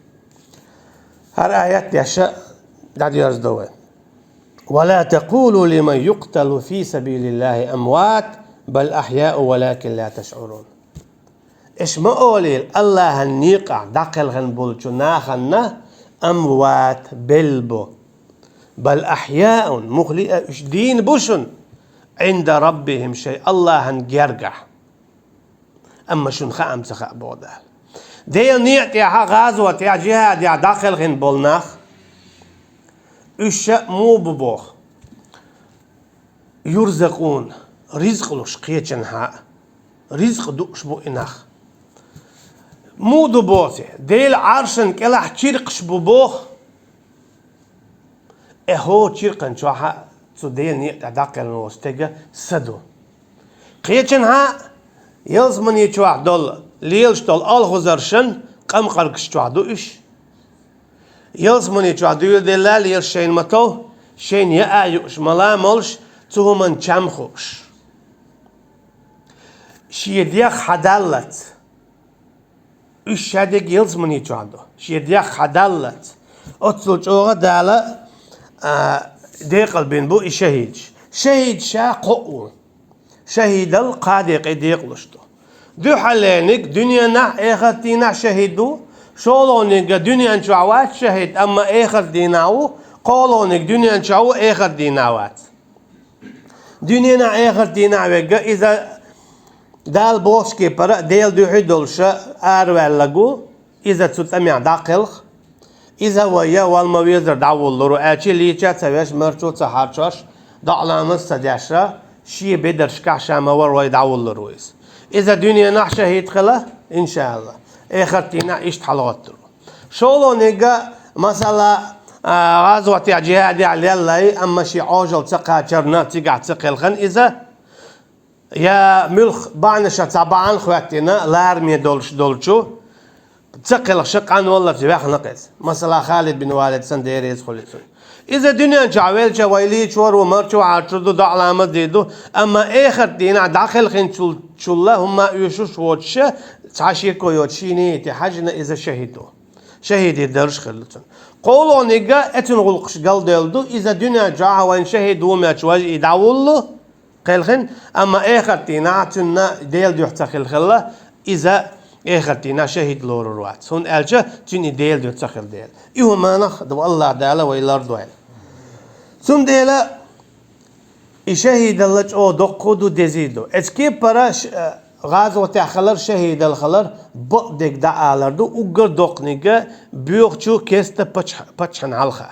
ХӀара аят дешна дӀадоьрзу ду вай. «Ва ла такъулу лиман юкъталу фи сабилиллахи амват, бал ахьяу валакин ла ташъурун». Эш ма олийла АллахӀан некъахь дӀакхелхина болчу нахана амват, белла бу. Бал ахьяун, мухӀли а уьш дийна бу шуна, Ӏинда раббихим, шайн АллахӀан гергахь. Амма шуна хаа ма ца хаьа, боху Дала. Делан некъа тӀехь, гӀазотехь, жихӀадехь дӀакхелхина болу нах, уьш ша муха бу боху? Юрзакъун, ризкъ луш кхечанхьа, ризкъ дууш бу и нах. Муха ду боху те? Делан Ӏаршан кӀелахь чиркхаш бу боху. Эхо чиркхан чохь а цу Делан некъа тӀехь дӀакхелхина волу стеган са ду. Кхечанхьа ялсамани чохь долу, лелаш долу алхазаршан къамкъаргаш чохь ду уьш. Ялсамани чохь дуьйладелла лелаш шайна ма тов, шайна яа юуш мала а молуш, цу хӀуманна чам хууш. Шен дегӀ хьадаллалц. Уьш шадерг ялсамани чохь ду, шен дегӀ хьадаллалц. Оццул чӀогӀа Дала, а, декъалбина бу и шахӀидаш. ШахӀид ша кхоъ ву. ШахӀидал кхаа декъе декъалуш ду. Дуьххьалениг дуьненахь, эхарт дийнахь шахӀид ву, шолгӀаниг дуьнен чохь вац шахӀид, амма эхарт дийнахь ву, кхоалгӀаниг дуьнен чохь ву, эхарт дийнахь вац. Дуьненахь, эхарт дийнахь верг, иза Дала бохучу кепара а Делан дуьхьа долуш араваьлларг ву, иза цу тӀамехь дӀакхелха. Иза вай вала ма везара дӀавуллур ву, аьлча лийча а ца веш, марчо а ца хьарчош, доӀа-ламаз а ца деш, шен бедаршкахь ша ма вара вай дӀавуллур ву иза. Иза дуьненахь шахӀид хила, иншаалла, эхарт дийнахь иштта хьалагӀоттур ву. ШолгӀаниг, масала, а, гӀазотехь, жихӀадехь леллай, амма шен Ӏожалла ца кхачарна, цигахь ца кхелхина иза, я муьлхха бахьанашца цхьа бахьана хӀоьттина, лараме долуш долчу, ца кхелхаш къан валлалц ваьхна кхеза. Масала, Халид бин Валид санна, Дела реза хуьлда цунна. Иза дуьнен чохь велча вай лийча вар ву, марчо Ӏачур ду, доӀа-ламаз дийр ду, амма эхарт дийнахь дӀакхелхинчул, чулла хӀумма оьшуш воцуша, цхьа шеко йоцуш шен нийяте хьаьжжина иза шахӀид ву. ШахӀиде даржаш хир ду цунна. КхоалгӀаниг а цуьнан гӀуллакхаш галдаьлла ду, иза дуьнен чохь вайна шахӀид ву моьттуш вай и дӀавуллу, кхелхина, амма эхарт дийнахь цунна Делан дуьхьа ца хилла хилла, иза эхарт дийнахь шахӀид лорур вац, хӀунда аьлча цуьнан и Делан дуьхьа ца хилла дела. И хӀуманах ду АллахӀ Дала вай лардойла. Цундела и шахӀидалла чӀогӀа доккха ду, дезий ду. Эцу кепара ш-, гӀазотехь хилар, шахӀидалла хилар, бакъдерг дӀаалар ду, уггар доккханиг а боьхачу кеста паччахь-, паччахьна хьалха.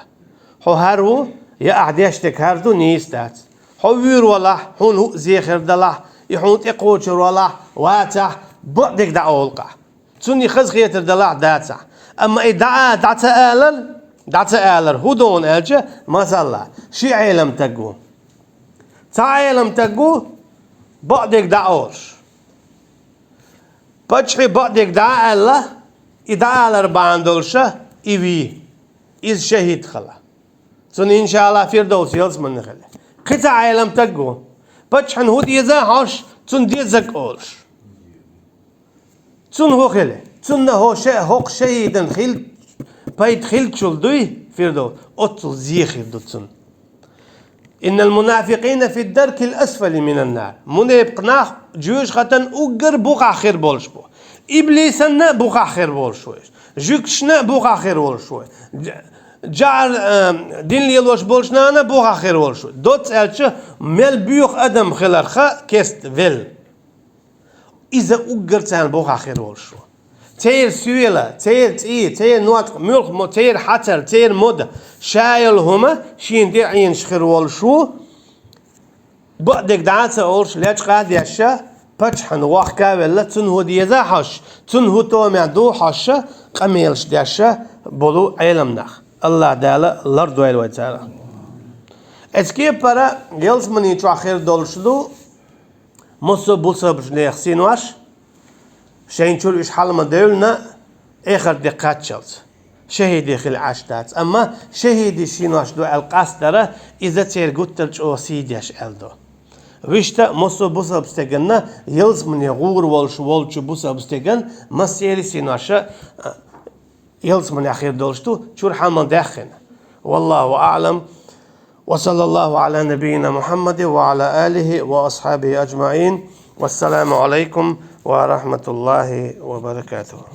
Хьо хӀара ву, я ахь деш дерг хӀара ду, нийса дац. Хьо вуьйр валахь, хьуна хӀуъа зе хир далахь, и хьуна тӀекхочур валахь, вацахь, бакъдерг дӀаолу-кх ахь. Цунна и хаза хетар далахь, дацахь. Амма и дӀа а, дӀа ца алар, дӀа ца алар, хӀун ду аьлча, масала, ши Ӏелам таг ву. Цхьа Ӏелам таг ву, бакъдерг дӀаолуш. Паччахье бакъдерг дӀа а аьлла, и дӀаалар бахьана долуша и вий. Иза шахӀид хила. Цунна, иншаАллахӀ, Фирдовс ялсамани хила. Кхин цхьа Ӏелам таг ву. Паччахьна хӀун деза а хьожуш, цунна дезарг а олуш. Цунна хӀун хила? Цунна хӀо ша-, хӀокху шахӀидан хил-, пайда хиллачул дуй, Фирдовс, оццул зе хир ду цунна. «Иннал мунафикъина фид даркил асфали минан нар». Мунепакъ нах жоьжахатан уггар бухахь хир болуш бу. Иблисанна а бухахь хир волуш ву. Жуьгташна а бухахь хир волуш ву. Дж-, жӀар, а, дин лелош болчу нахана а бухахь хир волуш ву. Доцца аьлча, мел боьха адам хиларх кеста велла. Иза уггар царна бухахь хир волуш ву. Церан соьла, церан цӀий, церан ноткъа, муьлхха мо-, церан хьацар, церан мода, ша йолу хӀума шена тӀе а Ӏенаш хир волуш ву. Бакъдерг дӀа а ца олуш, лечкъа а дешша, паччахьна вохка а велла, цунна хӀун деза а хьожуш, цунна хӀун томехь ду а хьожуша, къамелаш дешша болу Ӏелам нах. АллахӀ Дала лардойла вай царах. Эцу кепара ялсамани чохь хир долуш ду, массо а бусалбачу нехан синош, шайна чуьра уьш хьала ма-девллина, эхарт де кхаччалц, шахӀиде хила Ӏаш дац. Амма шахӀидийн синош ду аьлла къастара, иза церан гуттар а чӀогӀа сий деш аьлла ду. Вуьшта массо а бусалба стеганна, ялсамане гӀур волуш волчу бусалба стеган массеран а синоша, а, ялсаманехь хир долуш ду, чуьра хьала ма-даьххина. Валлаху аӀлам. Ва саллаллаху Ӏала набийина Мухьаммадин ва Ӏала алихи ва асхьабихи аджмаӀин. Вассаламу Ӏалайкум ва рахьматуллахи ва баракатуху.